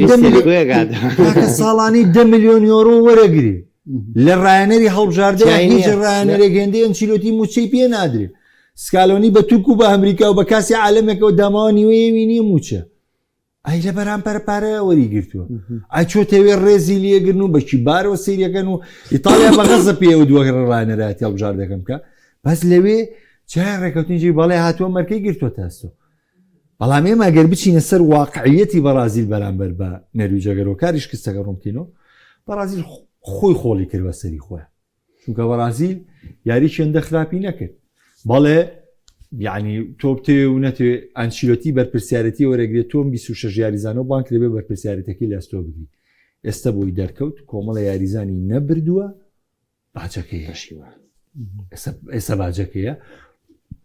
ساڵانی دە میلیۆن یۆرۆ وەرەگری لە ڕایەنەری هەڵبژاردە هیچ ڕایەنەرێک هێندەی ئەنچیلۆتی موچەی پێ نادرێ سکالۆنی بە تورک و بە ئەمریکا و بە کاسی عالەمێکەوە داماوە نیوەیەوی نییە موچە ئەی لە بەرامبەر پارە وەری گرتووە ئەی چۆتەوێ ڕێزی لێگرن و بەکی بارەوە سریەکەن و ئیتالیا بە غەزە پێوە دووەگەڕ ڕانەراتی هەڵبژاردەکەم بکە بەس لەوێ جای ڕێکەوتنی جێ بەڵێ هاتووە مەرکەی گرتووە تاستۆ بەڵام ئێمە گەر بچینە سەر واقعیەتی بەڕازیل بەرامبەر بە نەرویجەگەرەوە کاری شکستەکە ڕوونکەینەوە بەڕازیل خۆی خۆڵی کرد بە سەری خۆیان چونکە بەڕازیل یاری چێندە خراپی نەکرد بەڵێ یعنی تۆ بتێ و نەتێ ئەنچیلۆتی بەرپرسیارەتی وەرەگرێت تۆم 26 یاریزانەوە بانک لەبێ بەرپرسیارەتەکەی لە ئەستۆ بگری ئێستا بۆی دەرکەوت کۆمەڵە یاریزانی نەبردووە باجەکەی ئێستا باجەکەیە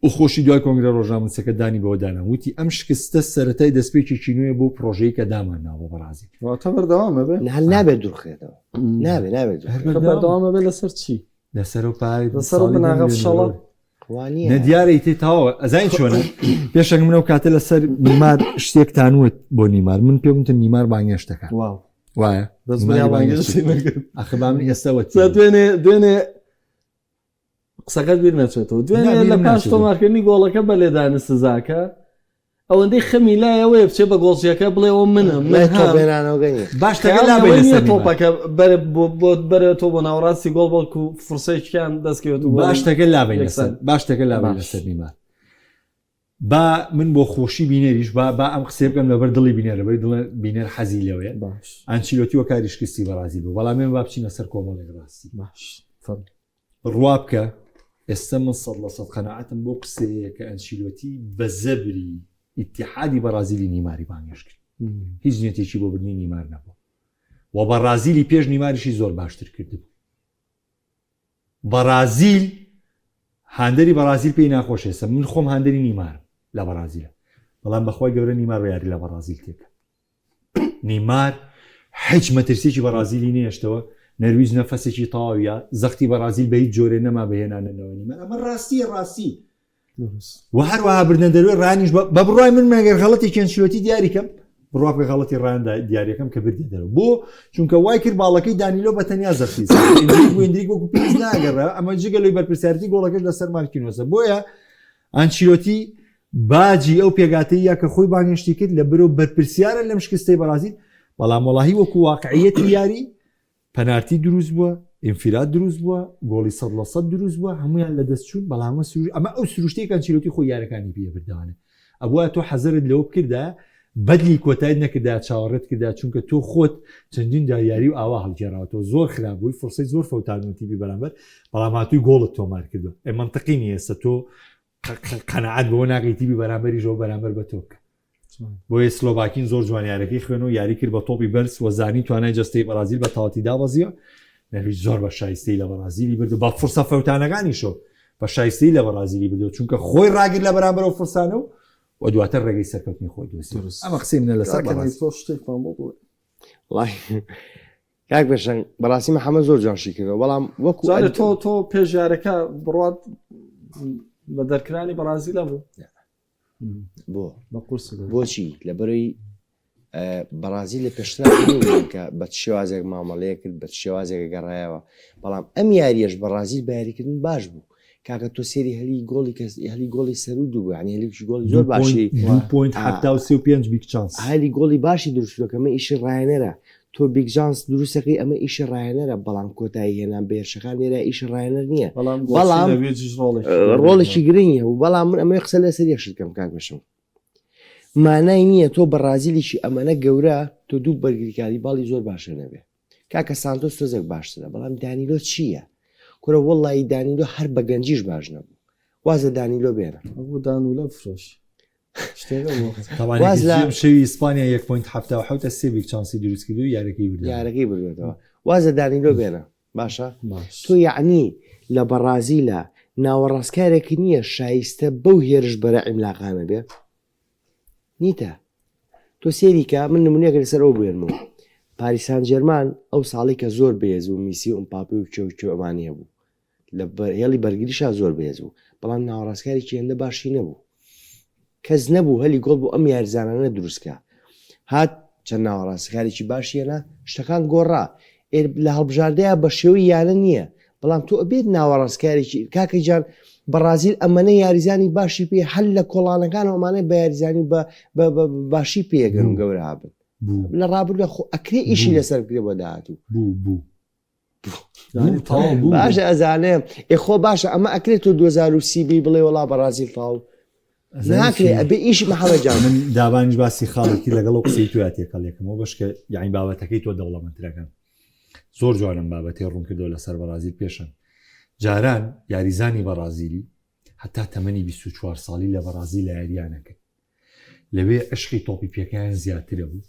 و خۆشی دوای کۆنگرە ڕۆژنامەنووسەکە دانی بەوە دانا وتی ئەم شکستە سەرەتای دەستپێکێکی نوێ بۆ پرۆژەی کە دامان ناوە بۆ بەڕازیل. واتە بەردەوامە بێ؟ هەر نابێت دوورخرێتەوە نابێ نابێت دوورخرێتەوە. بەردەوامە بێ لەسەر چی؟ لەسەر و پارەی لەسەر و بناغە فشەڵە؟ نە دیارە ئیتر تەواوە ئەزانی چۆنە پێشەک منەو کاتە لەسەر نیمار شتێکتان وت بۆ نیمار من پێم وتن نیمار بانگێشت دەکات واو وایە بەس منیان بانگێشتی نەکرد ئەخە با من ئێستا وت دوێنێ دوێنێ قسەکەت بیر نەچێتەوە دوێنێ لە پاش تۆمارکردنی گۆڵەکە بە لێدانی سزاکە ئەوەندەی خەمی لایەوەیە بچێ بە گۆڵچیەکە بڵێ ئەوە منم من باش تۆپەکە بەرە تۆ بۆ ناوەڕاستی گۆڵ بەڵکو فرسێکیان دەستکەوێت و باشتەکە لابین باشتەکە لابین لەسەر نیمار با من بۆ خۆشی بینەریش با با ئەم قسەیە بکەم لەبەر دڵی بینەر لەبەر دڵ بینەر حەزی لەوەیە باش ئەنچیلۆتی وەکاری شکستی بەڕازیل بوو بەڵام ئێمە با بچینە سەر کۆمەڵێک ڕاستی باش فەرموو. بڕوا بکە ئێستا من 100% قەناعەتم بۆ قسەیە کە ئەنچیلۆتی بە زەبری ئیتیحادی بەڕازیلی نیماری بانگێشت کرد هیچ نیەتێکی بۆ بردنی نیمار نەبوو و بەڕازیلی پێش نیماریشی زۆر باشتر کردبوو بەڕازیل هاندەری بەڕازیل پێی ناخۆش ئێستا من خۆم هاندەری نیمارم لە بەڕازیلە بەڵام بەخوای گەورە نیمار بە یاری لە بەڕازیل تێکە نیمار هیچ مەترسیکی بەڕازیلی نێشتەوە نەرویج نەفەسێکی تەواویە زەختی بەڕازیل بە هیچ جۆرێ نەما بەهێنانەوە نیمار ئەمە ڕاستیە ڕاستی. و هەروەها بردنە دەروێ ڕانیش بە بڕای من مەگەر غەڵەتی کێنچلۆتی دیاریکەم بڕوا بکە غەڵەتی ڕان دیارەکەم کە بردی دەرەوە بۆ چونکە وای کرد باڵەکەی دانیلۆ بە تەنیا زەختی ئێندریک وەکو پێویست ناگەڕا ئەمە جگە لەوی بەرپرسیارەتی گۆڵەکەش لەسەر مارکینۆسە بۆیە ئەنچیلۆتی باجی ئەو پێگاتەیە کە خۆی بانگێشتی کرد لە برۆ بەرپرسیارە لەم شکستەی بەڕازیل بەڵام وەڵاهی وەکو واقعیەتی یاری پەنارتی دروست بووە، ئینفیراد دروست بووە، گۆڵی 100% دروست بووە، هەموویان لەدەست چوون، بەڵام ئەمە سروش ئەمە ئەو سروشتەی کە ئەنچیلۆتی خۆی یارەکانی پێ بردەوانێ. ئەبوایە تۆ حەزەرت لەوە بکردایە، بەدلی کۆتایت نەکردایە، چاوەڕێت کردایە، چونکە تۆ خۆت چەندین جار یاری و ئاوا هەڵگێڕاوەتەوە، زۆر خراپ بووی، فرسەی زۆر فەوتاندوون تیپی بەرامبەر، بەڵام هاتووی گۆڵت تۆمار کردووە. ئێ مەنتقی نییە ئێستا تۆ قەناعەت بەوە ناکەی تیپی بەرامبەریش ئەوە بەرامبەر بە تۆ بکە. بۆیە سلۆڤاکین زۆر جوان یارەکەی خوێن و یاری کرد بە تۆپی بەرز و زانی توانای جەستەی بەرازیل بە تەواتی دابەزیوە نەرویج زۆر بە شایستەی لە بەرازیلی برد و بە فرسە فەوتانەکانیشەوە بە شایستەی لە بەرازیلی بردو چونکە خۆی ڕاگر لە بەرامبەر و فرسانە و و دواتر ڕێگەی سەرکەوتنی خۆی دۆزی ئەمە قسەی منە لەسەر بەڕازیل. تۆ شتێکمان بۆ بڵێ. وەڵای کاک پێشەنگ بەڕاستی محەممەد زۆر جوان شی کردەوە بەڵام وەکو جارێ تۆ تۆ پێش یارەکە بڕات بە دەرکرانی بەڕازیلە بوو بۆ بۆچی لەبەرەی بەڕازی لە پێشترا کە بە شێوازێک مامەڵەیە کرد بە شێوازێک گەڕایەوە بەڵام ئەم یاریەش بەڕازیل بە یاریکردن باش بوو کاکە تۆ سێری هەلی گۆڵی کەس هەلی گۆڵی سەرو دوو بوو یعنی هەلی گۆڵی زۆر باشی 2.75 big chance هەلی گۆڵی باشی دروستکردووە کە ئەمە ئیشی ڕایەنەرە تۆ big chance دروستەکەی ئەمە ئیشی ڕایەنەرە بەڵام کۆتایی هێنان بە هێرشەکان لێرە ئیشی ڕایەنەر نییە بەڵام بەڵام نەرویجیش ڕۆڵێکی ڕۆڵێکی گرنگی هەبوو بەڵام من ئەمەوێ قسە لەسەر یەک شت بکەم کاک بەشم مانای نییە تۆ بەڕازیلێکی ئەمەنە گەورە تۆ دوو بەرگریکاری باڵی زۆر باشە نەبێ کاکە سانتۆس تۆزێک باشترە بەڵام دانیلۆ چییە کورە وەڵی دانیلۆ هەر بە گەنجیش باش نەبوو وازە دانیلۆ بێنە ئەو دانولە بفرۆش شتێکە بوو. طبعا واز لە- یەکێتی شەوی ئیسپانیا 1.77 سێ big chance ی دروست کردو یارەکەی بردەوە یارەکەی بردوێتەوە وازە دانیلۆ بێنە باشە باش تۆ یەعنی لە بەڕازیلە ناوەڕاستکارێک نییە شایستە بەو هێرش بەرە عیملاقانە بێ نیتە تۆ سێری کە من نمونەیەک لەسەر ئەو بێنمەوە پاریس سان جێرمان ئەو ساڵی کە زۆر بەهێز و میسی و ئەمپاپی و کێ و کێ ئەمانی هەبوو لە هێڵی بەرگریشا زۆر بەهێز بوو بەڵام ناوەڕاستکارێکی هێندە باشی نەبوو کەس نەبوو هەلی گۆڵ بۆ ئەم یاریزانانە دروستکە هات چەند ناوەڕاستکارێکی باشی هێنا شتەکان گۆڕا لە هەڵبژاردەیە بە شێوەی یانە نییە بەڵام تۆ ئەبێت ناوەڕاستکارێکی کاکە جان بەڕازیل ئەمەنە یاریزانی باشی پێ هەل لە کۆڵانەکان ئەمانە بە یاریزانی بە باشی پێگەن و گەورە بن لە ڕابردووە خۆ ئەکرێ ئیشی لەسەر بکرێ بۆ داهاتوو بوو بوو باشە ئەزانێ ئێ خۆ باشە ئەمە ئەکرێت تۆ 2030 بی بڵێ وڵا بەڕازیل تاو ناکرێ ئەبێ ئیش محەمەد جان من دابانیش باسی خاڵێکی لەگەڵ و قسەی تویا تێکەڵ یەکەمەوە بەشکە یعنی بابەتەکەی تۆ دەوڵەمەندترەکەن زۆر جوانم بابەتی ڕوون کردەوە لەسەر بەڕازیل پێشن جاران یاریزانی بەڕازیلی هەتا تەمەنی 24 ساڵی لە بەڕازیل لە یاریانە کرد لەوێ عشقی تۆپی پێکەیان زیاترە بوو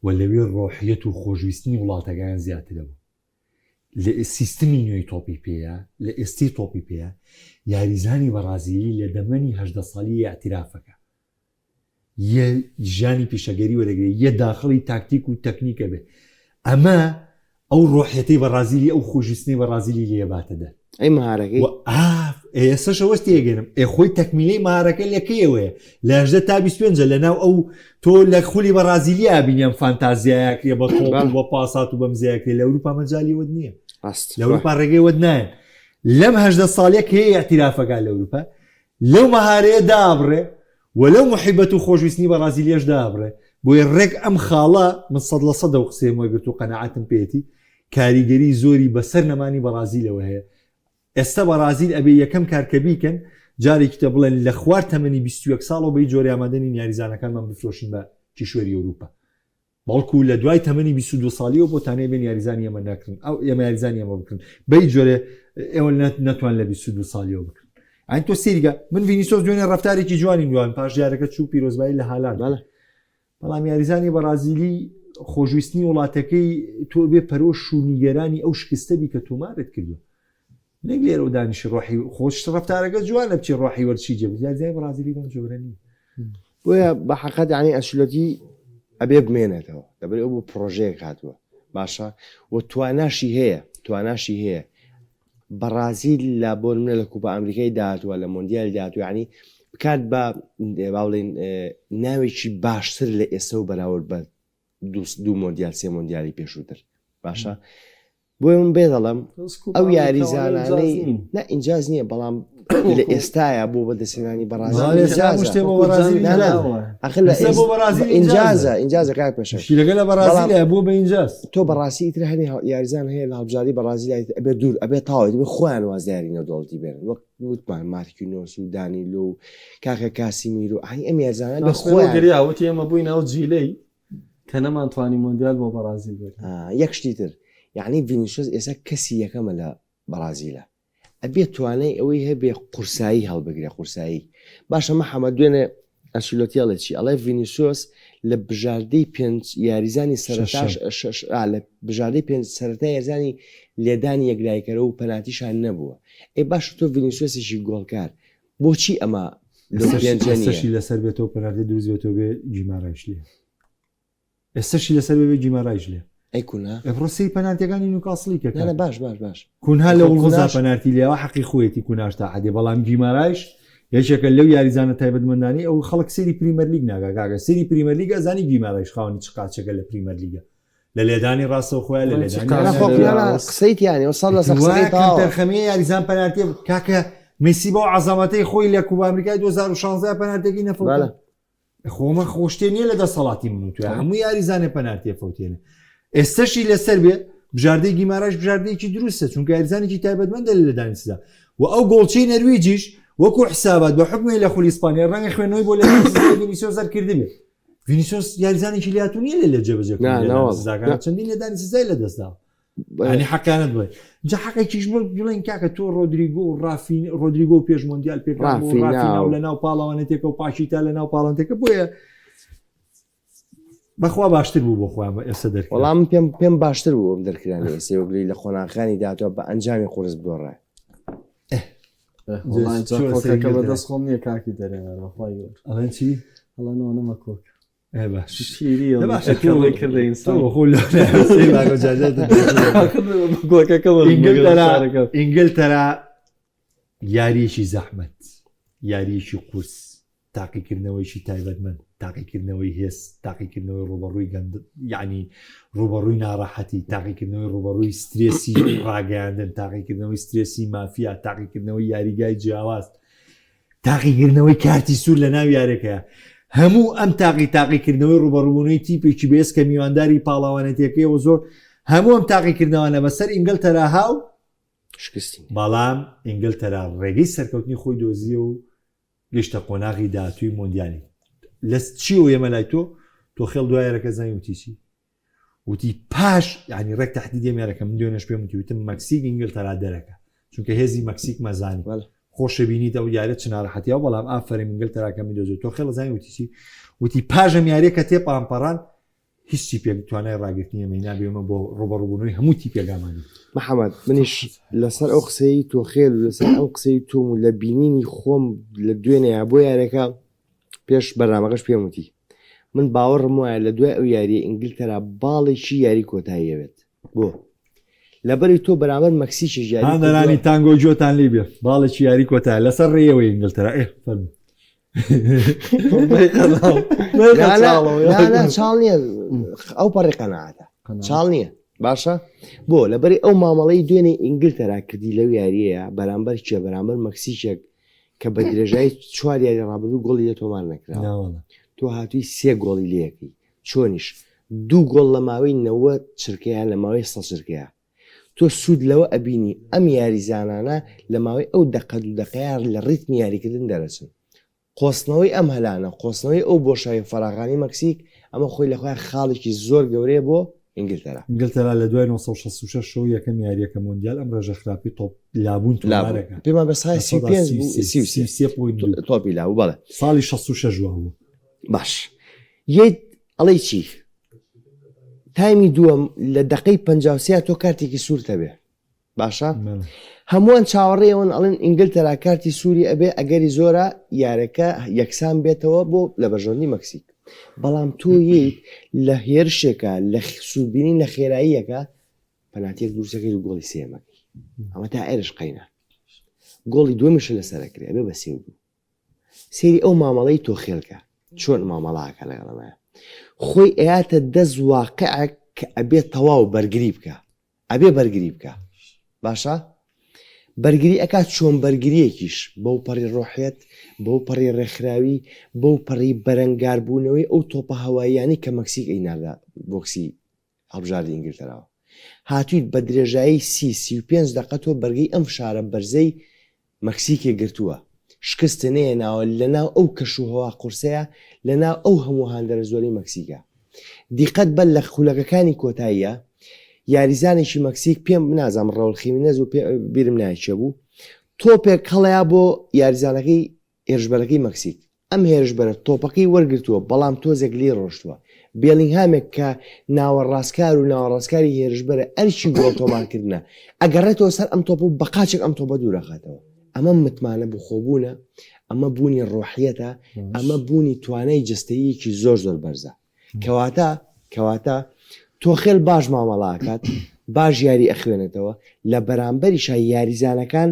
و لەوێ ڕۆحیەت و خۆشویستنی وڵاتەکەیان زیاترە بوو لە سیستمی نوێی تۆپی پێیە لە ئێستی تۆپی پێیە یاریزانی بەڕازیلی لە دەمەنی هەژدە ساڵی ئیعتیرافەکە یە ژیانی پیشەگەری وەرەگرێ یە داخڵی تاکتیک و تەکنیکە بێ ئەمە ئەو ڕۆحیەتەی بەڕازیلی ئەو خۆشویستنەی بەڕازیلی لێ باتە دەر ئەی مهارەکەی ئێسەش ئەوەش تێگەنم ئێ خۆی تەکمیلەی مهارەکە لە کەیەوەیە لە هەژدە تا 25 لە ناو ئەو تۆ لە خولی بەڕازیلیا بینیان فانتازیایەکرێ بە تۆپ و بە پاسات و بەم زیاکرێ لە ئەوروپا مەجالی وەت نییە ڕاست لە ئەوروپا ڕێگەی وەت نایەن لەم هەژدە ساڵیە کە هەیە ئیعتیرافەکە لە ئەوروپا لەو مەهارەیە دابڕێ و لەو موحیبەت و خۆشویستنی بەڕازیلیەش دابڕێ بۆیە ڕێک ئەم خاڵە من سەد لە سەد ئەو قسەیەم وەرگرت و قەناعەتم پێیەتی کاریگەری زۆری بەسەر نەمانی بەڕازیلەوە هەیە ئێستا بەڕازیل ئەبێ یەکەم کار کە بیکەن جارێکی تە بڵێن لە خوار تەمەنی 21 ساڵەوە بەی جۆری ئامادە نین یاریزانەکانمان بفرۆشین بە کیشوەری ئەوروپا بەڵکو لە دوای تەمەنی 22 ساڵیەوە بۆتان هەیە بێن یاریزانی ئێمە نەکڕن ئەو ئێمە یاریزانی ئێمە بکڕن بەی جۆرێ ئێوە نەتوان لە 22 ساڵیەوە بکڕن ئەین تۆ سیرگە من ڤینیسۆس دوێنێ ڕەفتارێکی جوانی دوان پاش یارەکە چوو پیرۆزبایی لە هالاند بەڵێ. بەڵام یاریزانی بەڕازیلی خۆشویستنی وڵاتەکەی تۆ بێ پەرۆش و نیگەرانی ئەو شکستە بی کە تۆمارت کردووە نەک لێرەوە دانیشی ڕۆحی خۆش ڕەفتارەکە جوانە بچی ڕۆحی وەرچی جێ بێت یاریزانی بەڕازیلی بەم جۆرە نییە بۆیە بە حەقەت یعنی ئەنسلۆتی ئەبێ بمێنێتەوە لەبەر ئەو بۆ پرۆژەیەک هاتووە باشە و تواناشی هەیە تواناشی هەیە. بەڕازیل لە بۆ نمونە لە کوپا ئەمریکای داهاتووە لە مۆندیالی داهاتوو یعنی بکات بە با بڵێین ناوێکی باشتر لە ئێستا و بەراورد بە دوو مۆندیال سێ مۆندیالی پێشووتر باشە بۆیە من بێ دەڵێم ئەو یاریزانانەی نا ئینجاز نییە بەڵام لە ئێستاە بۆ بەدەستهێنانی بەڕازیل ئینجازە ئینجازە کاک پێشە شیرەکە لە بەڕازیل بۆ بە ئینجاز تۆ بەڕاستی ئیتر هەنێ یاریزان هەیە لە هەڵبژاردەی بەڕازیل ئەبێ دوور ئەبێ تاوێت بێ خۆیان واز لە یاری نێودەوڵەتی بێنن وەک وتمان مارکینۆس و دانیلۆ و کاکە کاسیمیرۆ ئەی ئەم یاریزانە بە خۆیان گریا وتی ئێمە بووین ئەو جیلەی کە نەمانتوانی مۆندیال بۆ بەڕازیل بەرین. یەک شتی تر یعنی ڤینیسیۆس ئێستا کەسی یەکەمە لە بەڕازیلە ئەبێ توانای ئەوەی هەبێ قورسایی هەڵبگرێ قورسایی باشە محەمەد دوێنێ ئەنسیلۆتی ئەڵێ چی ئەڵێ ڤینیسیۆس لە بژاردەی پێنج یاریزانی سەرەتاش لە بژاردەی پێنج سەرەتا یاریزانی لێدانی یەکلایکەرەوە و پەناتیشان نەبووە ئەی باشە تۆ ڤینیسیۆسێکی گۆڵکار بۆچی ئەمە لەو پێنجە نییە؟ ئێستەشی لەسەر بێتەوە پەنارتی دروست بێتەوە بێ گیمارایش لێ ئێستەشی لەسەر بێ گیمارایش لێ ئەی کونها ئێ بڕۆ سەیری پەنارتیەکانی نیوکاسڵی کە نا نا باش باش باش کونها لە خۆ وڵڤزا کوناش پەنارتی لێوە حەقی خۆیەتی کوناش تا حەدێ بەڵام گیمارایش یەکێکە لەو یاریزانە تایبەتمەندانەی ئەو خەڵک سەیری پریمەرلیگ ناکا کاکە سەیری پریمەرلیگ ئەزانی گیمارایش خاوەنی چ قاچێکە لە پریمەرلیگە لە لێدانی ڕاستەوخۆیە لە بەڵێ چ لێدانی نا قاچێک خۆ لە نا نا ڕاست قسەی تیا نیە سەد لەسەر قسەکەی وایە تەواوە کەمتەرخەمیە یاریزان پەنارتیە کاکە مێسی بەو عەزەمەتەی خۆی لە کوبا ئەمریکای 2016 پەنارتێکی نەفەوتا بەڵێ خۆمە خۆشتێ نییە لە دەسەڵاتی من و توێ هەموو یاریزانێ پەنارتیە فەوتێنێ ئێستەشی لەسەر بێ بژاردەی گیماراش بژاردەیەکی دروستە چونکە یاریزانێکی تایبەتمەندە لە لێدانی سزا و ئەو گۆڵچەی نەرویجیش وەکو حسابات بە حکومی لە خولی ئیسپانیا ڕەنگە خوێندنەوەی بۆ لێدانی سزای ڤینیسیۆس دەرکردبێ ڤینیسیۆس یاریزانێکی لێهاتوو نییە لە لە جێبەجێکردنی نا، لێدانی نەوەڵا. سزاکان نا. چەندین لێدانی سزای لەدەستداوە ینی حەقیانەت بڵێ جا حەقێکیش بڵێن کاکە تۆ ڕۆدریگۆ و ڕافین ڕۆدریگۆ و پێش مۆندیال پێکان بوو، ڕافینا ڕافینا و و- لە ناو پاڵەوانێتێکە و پاکیتا لە ناو پاڵەوانێتێکە بۆیە بەخوا باشتر بوو بۆ خۆیان بە ئێستا دەرکرا وەڵام من پێم پێم باشتر بوو ئەم دەرکرانی ئێستا وەگری لە قۆناغەکانی داهاتووە بە ئەنجامی قورس بدۆڕێ وەڵای جا چۆن کۆکەکە سەری بە گرتە؟ دەست خۆم نییە کاکی دەرێنەر بەخوای گەورە ئەڵێن چی ئەڵێن ئەوە نەمە کۆک ئێ باش شیریە دە باشە کە ڕێی کردە تۆ ئینسان خۆ لە سەیر باگۆ جاجا کۆکەکە وەرگرە ئینگلتەرا شارەکە. ئینگلتەرا یاریەکی زەحمەت یاریەکی قورس تاقیکردنەوەیکی تایبەتمەند، تاقیکردنەوەی هێز، تاقیکردنەوەی ڕووبەڕووی گەند یعنی ڕووبەڕووی ناڕەحەتی، تاقیکردنەوەی ڕووبەڕووی سترێسی ڕاگەیاندن، تاقیکردنەوەی سترێسی مافیا، تاقیکردنەوەی یاریگای جیاواز، تاقیکردنەوەی کارتی سوور لە ناو یاریەکەیە. هەموو ئەم تاقی تاقیکردنەوەی ڕووبەڕووبوونەوەی تیپێکی بەهێز کە میوانداری پاڵاوانێتیەکەیەوە زۆر هەموو ئەم تاقیکردنەوانە بەسەر ئینگلتەرا هاو شکستی بەڵام ئینگلتەرا ڕێگەی سەرکەوتنی خۆی دۆزیەوە و گەیشتە قۆناغی داهاتووی مۆندیالی لە چیەوە ئێمە لای تۆ تۆ خێڵ دوای یارەکە زانی وتی چی وتی پاش یعنی ڕێک تهدیدی ئەم یارەکە من دوێنێش پێم وتی وتم مەکسیک ئینگلتەرا دەرەکە چونکە هێزی مەکسیک مەزانی بەڵێ. خۆشە بینیت ئەو یارە چ ناڕەحەتیە بەڵام ئافەرین ئینگلتەرا کە من دۆزێت تۆ خێڵ زانی وتی چی وتی پاش ئەم یاریە کە تێپانپەڕان هیچ تیپێک توانای ڕاگرتنی ئێمەی نابێ ئێمە بۆ ڕووبەڕووبوونەوەی هەموو تیپێک ئامادەین. محەمەد، منیش لەسەر ئەو قسەی تۆخێل و لەسەر ئەم قسەی تۆم و لە بینینی خۆم لە دوێنێیا بۆ یاریەکە پێش بەرنامەکەش پێم وتی من باوەڕم وایە لە دوای ئەو یاریە ئینگلتەرا باڵێکی یاری کۆتایی ئەوێت بۆ لەبەری تۆ بەرامبەر مەکسیکیش یاری کردووە. هاندەرانی تانگۆ گوێتان لی بێ باڵێکی یاری کۆتایە لەسەر ڕێیەوەی ئینگلتەرا ئێ فەرموو. چاڵ نییە ئەو پەڕی قەنەعاتە چاڵ نییە باشە بۆ لەبەری ئەو مامەڵەی دوێنێ ئینگلتەرا کردی لەو یاریەیە بەرامبەر کێ بەرامبەر مەکسیکێک کە بە درێژایی چوار یاری ڕابردوو گۆڵی لە تۆمار نەکرا تۆ هاتووی سێ گۆڵی لەکەی چۆنیش دوو گۆڵ لە ماوەی نەوە چرکەیان لە ماوەی سە چرکەیە تۆ سوود لەوە ئەبینی ئەم یاریزانانە لە ماوەی ئەو دەقە دوو دەقەیە لە ڕیتمی یاریکردن دەرەچن. قۆستنەوەی ئەم هەلانە، قۆستنەوەی ئەو بۆشایی و فەراغانەی مەکسیک، ئەمە خۆی لە خۆیا خاڵێکی زۆر گەورەیە بۆ ئینگلتەرا. ئینگلتەرا لە دوای 966 ەوە یەکەم یارییە کە مۆندیال ئەم ڕێژە خراپەی تۆپ لابوون لابوو. تۆمارەکا. پێمان بە سای 35 بوو، 33. 33.2. تۆپی لابوو، بەڵێ. ساڵی 66 وا بوو. باش. یەیت ئەڵێی چی؟ تایمی دووەم لە دەقەی 53 تۆ کارتێکی سوورت هەبێ باشە هەمووان چاوەڕێ ئەوەن ئەڵێن ئینگلتەرا کارتی سووری ئەبێ ئەگەری زۆرە یارەکە یەکسان بێتەوە بۆ لە بەرژەوەندی مەکسیک بەڵام تۆ ییت لە هێرشێکە لە سوودبینین لە خێراییەکە پەناتیەک دروستەکەی و گۆڵی سێمەکەی. ئەمە تا ئێرش قەینە گۆڵی دووەمیشە لەسەرەکرێ ئەبێ بە سێ و دوو سەیری ئەو مامەڵەی تۆخێلکە چۆن مامەڵاکە لەگەڵمە خۆی ئەیاتە دەست واقعێک کە ئەبێ تەواو بەرگری بکە ئەبێ بەرگری بکە باشە بەرگری ئەکات چۆن بەرگریەکیش بەو پەڕی ڕۆحیەت بەو پەڕی ڕێکخراوی بەو پەڕی بەرەنگاربوونەوەی ئەو تۆپە هەواییانەی کە مەکسیک ئەیناردا بۆکسی هەڵبژاردی ئینگلتەراوە هاتوویت بە درێژایی سی 35 دەقە تۆ بەرگەی ئەم فشارە بەرزەی مەکسیکێ گرتووە شکست نەیەناوە لەناو ئەو کەش و هەوا قورسەیا لەناو ئەو هەموو هاندەرە زۆرەی مەکسیکا دیقەت بە لە خولەکەکانی کۆتاییا یاریزانێکی مەکسیک پێم نازانم ڕەول خیمینەز و پێ بیرم نایە کێ بوو تۆپێک هەڵەیا بۆ یاریزانەکەی هێرشبەرەکەی مەکسیک ئەم هێرشبەرە تۆپەکەی وەرگرتووە، بەڵام تۆزێک لێی ڕۆشتووە. بێڵینگهامێک کە ناوەڕاستکار و ناوەڕاستکاری هێرشبەرە، ئەرکی گۆڵ تۆمارکردنە، ئەگەڕێتەوە سەر ئەم تۆپە و بە قاچێک ئەم تۆپە دوورەخاتەوە. ئەمە متمانە بەخۆبوونە، ئەمە بوونی ڕۆحیەتە، ئەمە بوونی توانای جەستەییەکی زۆر زۆر بەرزە. کەواتە کەواتە تۆخێل باش مامەڵە ئەکات، باش یاری ئەخوێنێتەوە، لە بەرامبەریشا یاریزانەکان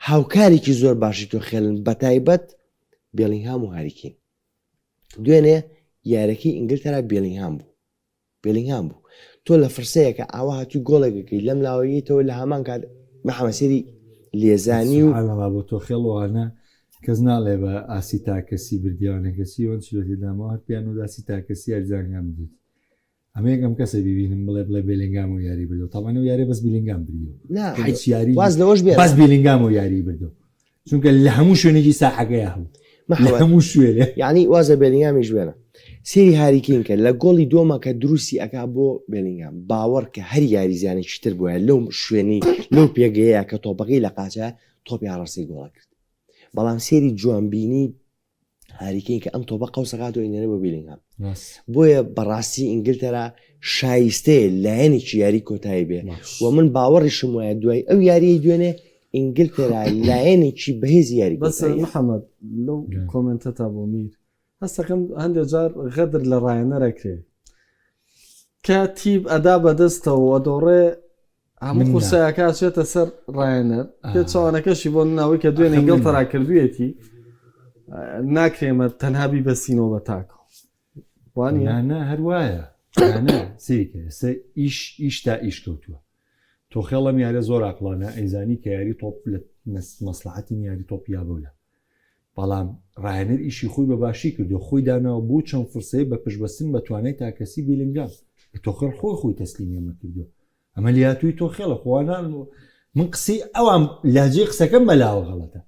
هاوکارێکی زۆر باشی تۆخێلن بەتایبەت بێڵینگهام و هاری کین. دوێنێ یارەکەی ئینگلتەرا بێڵینگهام بوو. بێڵینگهام بوو. تۆ لە فرسەیەکە ئاوا هاتووی گۆڵێک ئەکەی لەم لاوە یەیتەوە لە هەمان کات محەمەد سەیری لێزانی و سبحان اللە بۆ تۆخێڵ وانە کەس ناڵێ بە ئاسی تاکەسی بردیانە کەسی وەن چلۆتی دامەوە هەر پیان و داسی تاکەسی یاریزانەکان بدوت ئەمە یەکەم کەسە بیبینم بڵێ بڵێ بێلینگام و یاری بردو تاوانە و یاری بەس بیلینگام بردیەوە نا هیچ یاری واز لەوەش بێنە. بەس بیلینگام و یاری بردو چونکە لە هەموو شوێنێکی ساحەکەی هەبوو لە محەمەد هەموو شوێنێ یعنی وازە بێلینگامیش بێنە سێری هاری کین کە لە گۆڵی دووەما کە دروستی ئەکا بۆ بێلینگام باوەڕ کە هەر یاریزانێکی تر بوایە لەو شوێنی لەو پێگەیە کە تۆپەکەی لە قاچە تۆپی ئاڕاستەی گۆڵە کرد بەڵام سێری جوانبینی هاری کەین کە ئەم تۆپە قەوسەکات و ئینەرە بۆ بیلینگهام بۆیە بەڕاستی ئینگلتەرا شایستەیە لایەنێکی یاری کۆتایی بێ و من باوەڕیشم وایە دوای ئەو یاریی دوێنێ ئینگلتەرا لایەنێکی بەهێزی یاری بەس محەممەد لەو کۆمنتە تا بۆ میر هەستەکەم هەندێک جار غەدر لە ڕایەنەرەکرێ کە تیپ ئەدا بەدەستەوە ئەدۆڕێ هەموو قورسایەکە ئەچێتە سەر ڕایەنەر پێچەوانەکەشی بۆ ناوەی کە دوێنێ ئینگڵتەرا کردوویەتی ناکرێمە تەنها بیبەستینەوە بە تاکەوە وانە نا هەر وایە سیرکە ئێستا ئیش ئیش تا ئیش کەوتووە تۆخێڵم یارە زۆر ئاقلانە ئەیزانی کە یاری تۆپ لە مەسلحەتی یاری تۆپ یا بەولە بەڵام ڕایەنەر ئیشی خۆی بە باشی کردو خۆی داناوە بۆ چەند فرسەیە بە پشتبەستن بە توانای تاکەسی بیلنگام تۆخێڵ خۆی خۆی تەسلیمی ئەمە کردووە ئەمە لاتوی تۆ خێڵە خۆوانان من قسەی ئەوان لاجێ قسەکەم بەلاوە غەڵەتە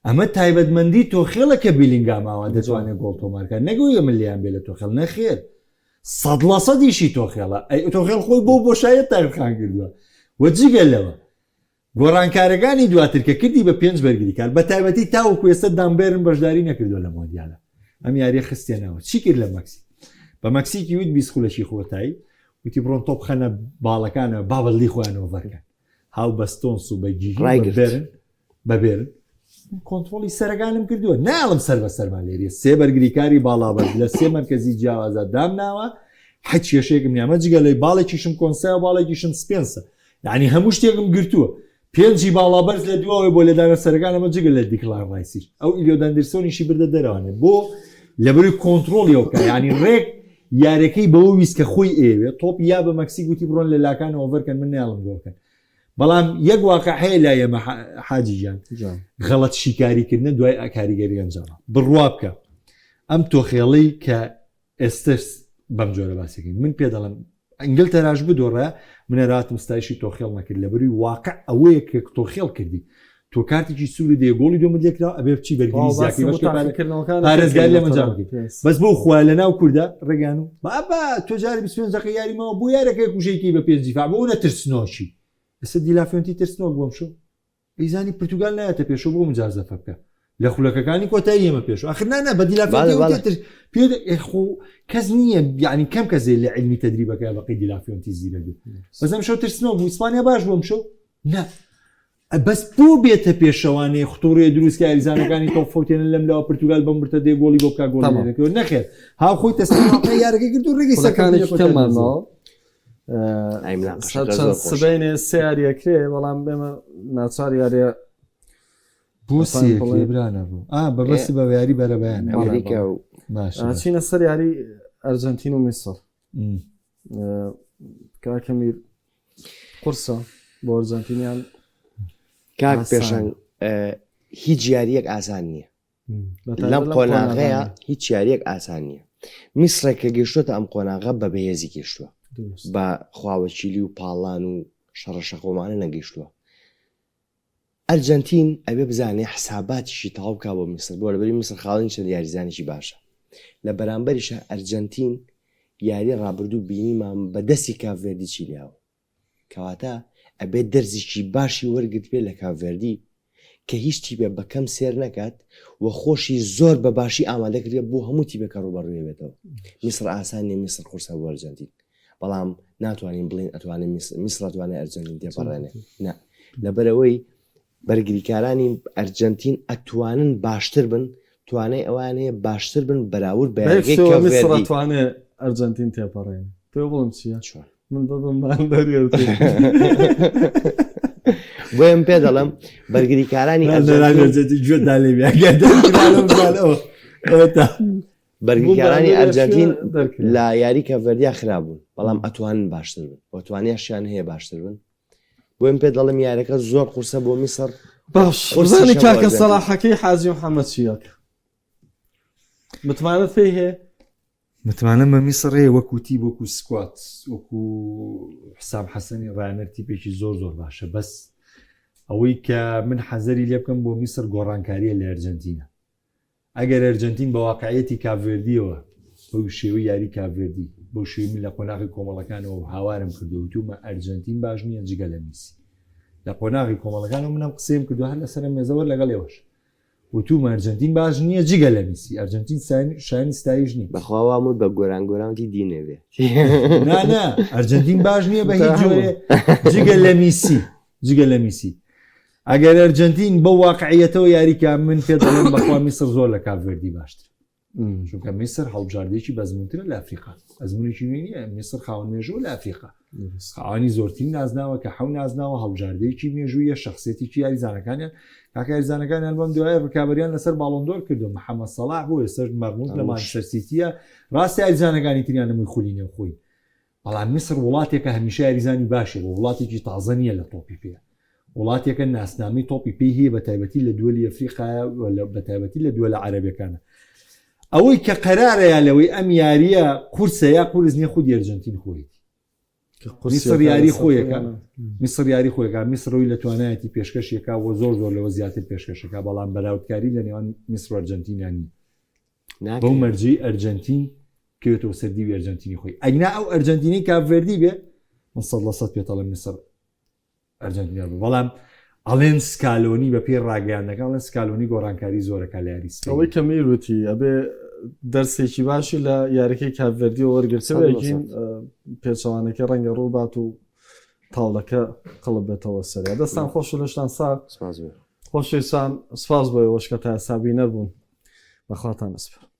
ئەمە تایبەتمەندی تۆخێڵە کە بیلینگاماوە دەتوانێت گۆڵ تۆمارکە نەگەوی ئەمە لیان بێ لە تۆخێڵ نەخێر سەد لە سەدیشی تۆخێڵە ئەی تۆخێڵ خۆی بۆ بۆشایە تایبخان کردووە و جگە لەوە گۆڕانکارەکانی دواتر کە کردی بە پێنج بەرگریکار بە تایبەتی تاوەکو ئێستا دان بێرن بەشداری نەکردووە لە مۆندیالە ئەم یاریە خستیە ناوە چی کرد لە مەکسیک بە مەکسیکی وت 20 خولەکی خۆتایی وتی بڕۆن تۆپ خەنە باڵەکانە با بەدڵی خۆیانەوە ڤەرکەن هاو بە ستۆنس و بە گیهی و بە ڕایگرت. بێرن بە بێرن کۆنترۆڵی سەرەکانم کردووە ناڵم سەر بە سەرمان لێریە سێ بەرگریکاری باڵابەرز لە سێ مەرکەزی جیاوازا دامناوە حەچ کێشەیەکم نییە ئەمە جگە لەوەی باڵێکیشم کۆنسایە و باڵێکیشم سپێنسە یعنی هەموو شتێکم گرتووە پێنجی باڵابەرز لە دواوەی بۆ لێدانە سەرەکان ئەمە جگە لە دیکلان ڕایسیش ئەو ئیلیۆت ئەندرسۆنیشی بردە دەرەوانێ بۆ لەبەروی کۆنترۆڵی ئەو بکا یعنی ڕێک یارەکەی بەوە ویست کە خۆی ئەیەوێ تۆپ یا بە مەکسیک وتی بڕۆن لە لاکان ئۆڤەرکەن من نایەڵم گۆڵکەن بەڵام یەک واقع هەیە لای ئێمە حاجی گیان غەڵەت شیکاریکردنە دوای کاریگەری ئەنجامە بڕوا بکە ئەم تۆخێڵەی کە ئێستەش بەم جۆرە باسەکەین من پێ دەڵێم ئینگلتەراش بدۆڕە من هەراتم ستایشی تۆخێڵ نەکرد لەبەروی واقع ئەوەیە کە تۆخێڵ کردی تۆ کارتێکی سووری دێ گۆڵی دومت لێکرا ئەبێ بچی بەرگری زیاکەی بەش پارێزگاری لە مەجال بکەیت بەس بۆ خوا لە ناو کووردا ڕێگان و بابا تۆ جاری 25 دقیقە یاری ماوە بۆ یارەکەی کوژێکی بە پێنج دیفاع بۆ نە ترسنۆکی ئێستا دیلافێنتی ترسنۆک بۆم شو ئەیزانی پرتوگال نایەتە پێشەوە بۆ مجازەفە بکە لە خولەکەکانی کۆتایی ئێمە پێش ئەخر نا نا بە دیلافێنتی تر پێ خۆ کەس نییە یعنی کەم کەسێ لە علمی تەدریبەکە بەقی دیلافێنتی زیرە بێ بەس ئەم شەو ترسنۆک بوو ئیسپانیا باش بوو ئەم شەو نا بەس بۆ بێتە پێشەوانەیە خطوڕێ دروست کە یاریزانەکانی تۆپ فەوتێنن لەم لاوە پرتوگال بەم برتە دێ گۆڵی بۆ بکا گۆڵی لێ نەکەوێت نەخێر هاو خۆی تەسلیم واقعی یارەکەی کرد و ڕێگەی سەرکەوتنی خولەکانێکی کۆتایی کەممان دۆزیەوە. ماوە. سبینێ سیاریەکرێ بەڵام بێمە ناچار یاریە بەبەسی بە یاری بەرەبیان ئەمریکا و چینە سەر یاری ئەرجنتین و میسر کاکەمیر قورسە بۆ ئەرجنتینیان کاک پێشنگ هیچ یاریەک ئاسان نییە لەم قۆناغەیە هیچ یاریەک ئاسان نییە میسرێک کە گەشتۆتە ئەم قۆناغە بە بەهێزی گەشتووە بە خواوەکیلی و پاڵان و شەڕەشەخۆمانە نەگەیشتووە ئەرجەنتین ئەبێ بزانێ حساباتیشی تەواو بکا بۆ میسر بۆ لەبەری میسر خاوەنی چەند یاریزانێکی باشە لە بەرامبەریشا ئەرجەنتین یاری ڕابردوو بینیمان بە دەستی کاڤێردی چی لیاوە کەواتە ئەبێ دەرزیکی باشی وەرگرتبێ لە کاڤێردی کە هیچ تیپێ بە کەم سێر نەکات و خۆشی زۆر بە باشی ئامادە کردێ بۆ هەموو تیپێک کە ڕووبەڕووی بێتەوە میسر ئاسان نیە میسر قورسە بۆ ئەرجەنتین بەڵام ناتوانین بڵین ئەتوانێت میسر ئەتوانێت ئەرجەنتین تێپەڕێنێ نا لەبەرەوەی بەرگریکارانی ئەرجەنتین ئەتوانن باشتر بن توانای ئەوان هەیە باشتر بن بەراورد بە یاریگەی میسر ئەتوانێ ئەرجەنتین تێپەڕێنێ پێ بڵم چییە چۆن من ببم ماندەری بۆیە پێ دەڵم بەرگریکارانی ئەرجەنتین گوێتان لێ بێ بەرگریکارانی ئەرجەنتین لە یاری کەڤەردیا خراپ بوون بەڵام ئەتوانن باشتر بن و توانیاشیان هەیە باشتر بن بۆیم پێ دەڵم یارەکە زۆر قورسە بۆ میسر باش قورسانی کاکە سەڵاحەکەی حاجی محەممەد چیەکە متمانەت پێی هەیە متمانە بە میسر هەیە وەکو تیپ وەکو squad وەکو حسام حەسەنی ڕایەنەر تیپێکی زۆر زۆر باشە بەس ئەوەی کە من حەزەری لێ بکەم بۆ میسر گۆڕانکاریە لە ئەرجنتینە ئەگەر ئەرجەنتین بە واقعیەتی کاپڤێردیەوە بەو شێوەی یاری کاپڤێردی بەو شێوەی من لە قۆناغی کۆمەڵەکانەوە هاوارم کردووە وتومە ئەرجەنتین باش نییە جگە لە میسی لە قۆناغی کۆمەڵەکانەوە من ئەم قسەیەم کردووە هەر لەسەر ئەم مێزەوە لەگەڵ ئێوەش وتومە ئەرجەنتین باش نییە جگە لە میسی ئەرجەنتین شایانی ستایش نییە. بەخوا وام وت بە گۆران گۆران وتی دی نەبێ. نا نا ئەرجەنتین باش نییە بە هیچ جۆرێ جگە لە میسی جگە لە میسی ئەگەر ئەرجەنتین بەو واقعیەتەوە یاریکە من پێ دەڵێم بەخوا میسر زۆر لە کاپڤێردی باشتر چونکە میسر هەڵبژاردێکی بەزمونترە لە ئەفریقا ئەزمونێکی نوێ نییە میسر خاوەن مێژوو لە ئەفریقا خاوەنی زۆرترین نازناوە کە حەو نازناوە هەڵبژاردەیەکی مێژوویە شخصێتێکی یاریزانەکانیان کاکە یاریزانەکانیان بەم دوای ڕکابەریان لەسەر باڵۆندۆر کردو محەممەد سەڵاح بۆ ئێستاش مەرموش لە مانچستەر سیتیە ڕاستە یاریزانەکانی تریان لەمووی خولی نێوخۆی بەڵام میسر وڵاتێکە هەمیشە یاریزانی باشی بووە، وڵاتێکی تازە نییە لە تۆپی پێ، وڵاتێکە ناسنامەی تۆپی پێی هەیە بە تایبەتی لە دووەلی ئەفریقایە و بە تایبەتی لە دووەلە عەرەبیەکانە. ئەوەی کە قەرارە یا لەوەی ئەم یارییە قورسە یا قورس نییە خودی ئەرجەنتین خۆیەتی. میسر یاری خۆیەکە میسر یاری خۆیەکە میسرەوەی لە توانایەتی پێشکەشیەکە و زۆر زۆر لەوە زیاتر پێشکەشەکە بەڵام بەراوردکاری لە نێوان میسر و ئەرجەنتینیان نییە. بەو مەرجەی ئەرجەنتین بکەوێتەوە سەر دیوی ئەرجەنتینی خۆی ئەگنا ئەو ئەرجەنتینی کاڤێردی بێ من سەد لە سەد پێتەڵم میسر ئەرجەنتینیا بوو بەڵام ئەڵێن سکالۆنی بە پێی ڕاگەیاندنەکان ئەڵێن سکالۆنی گۆڕانکاری زۆرەکە لە یاری سپەین. ئەوەی کە میر وتی ئەبێ دەرسێکی باشی لە یاریەکەی کاڤێردیەوە وەرگرتبێ پێچەوانەکە ڕەنگە ڕووبات و تاوڵەکە قڵب بێتەوە سەریا دەستان خۆش و لەشتان ساغ خۆشەویستان سپاس بۆ ئێوەش کە تا ئێستا بینەر بوون بەخواتان ئەسپێرم.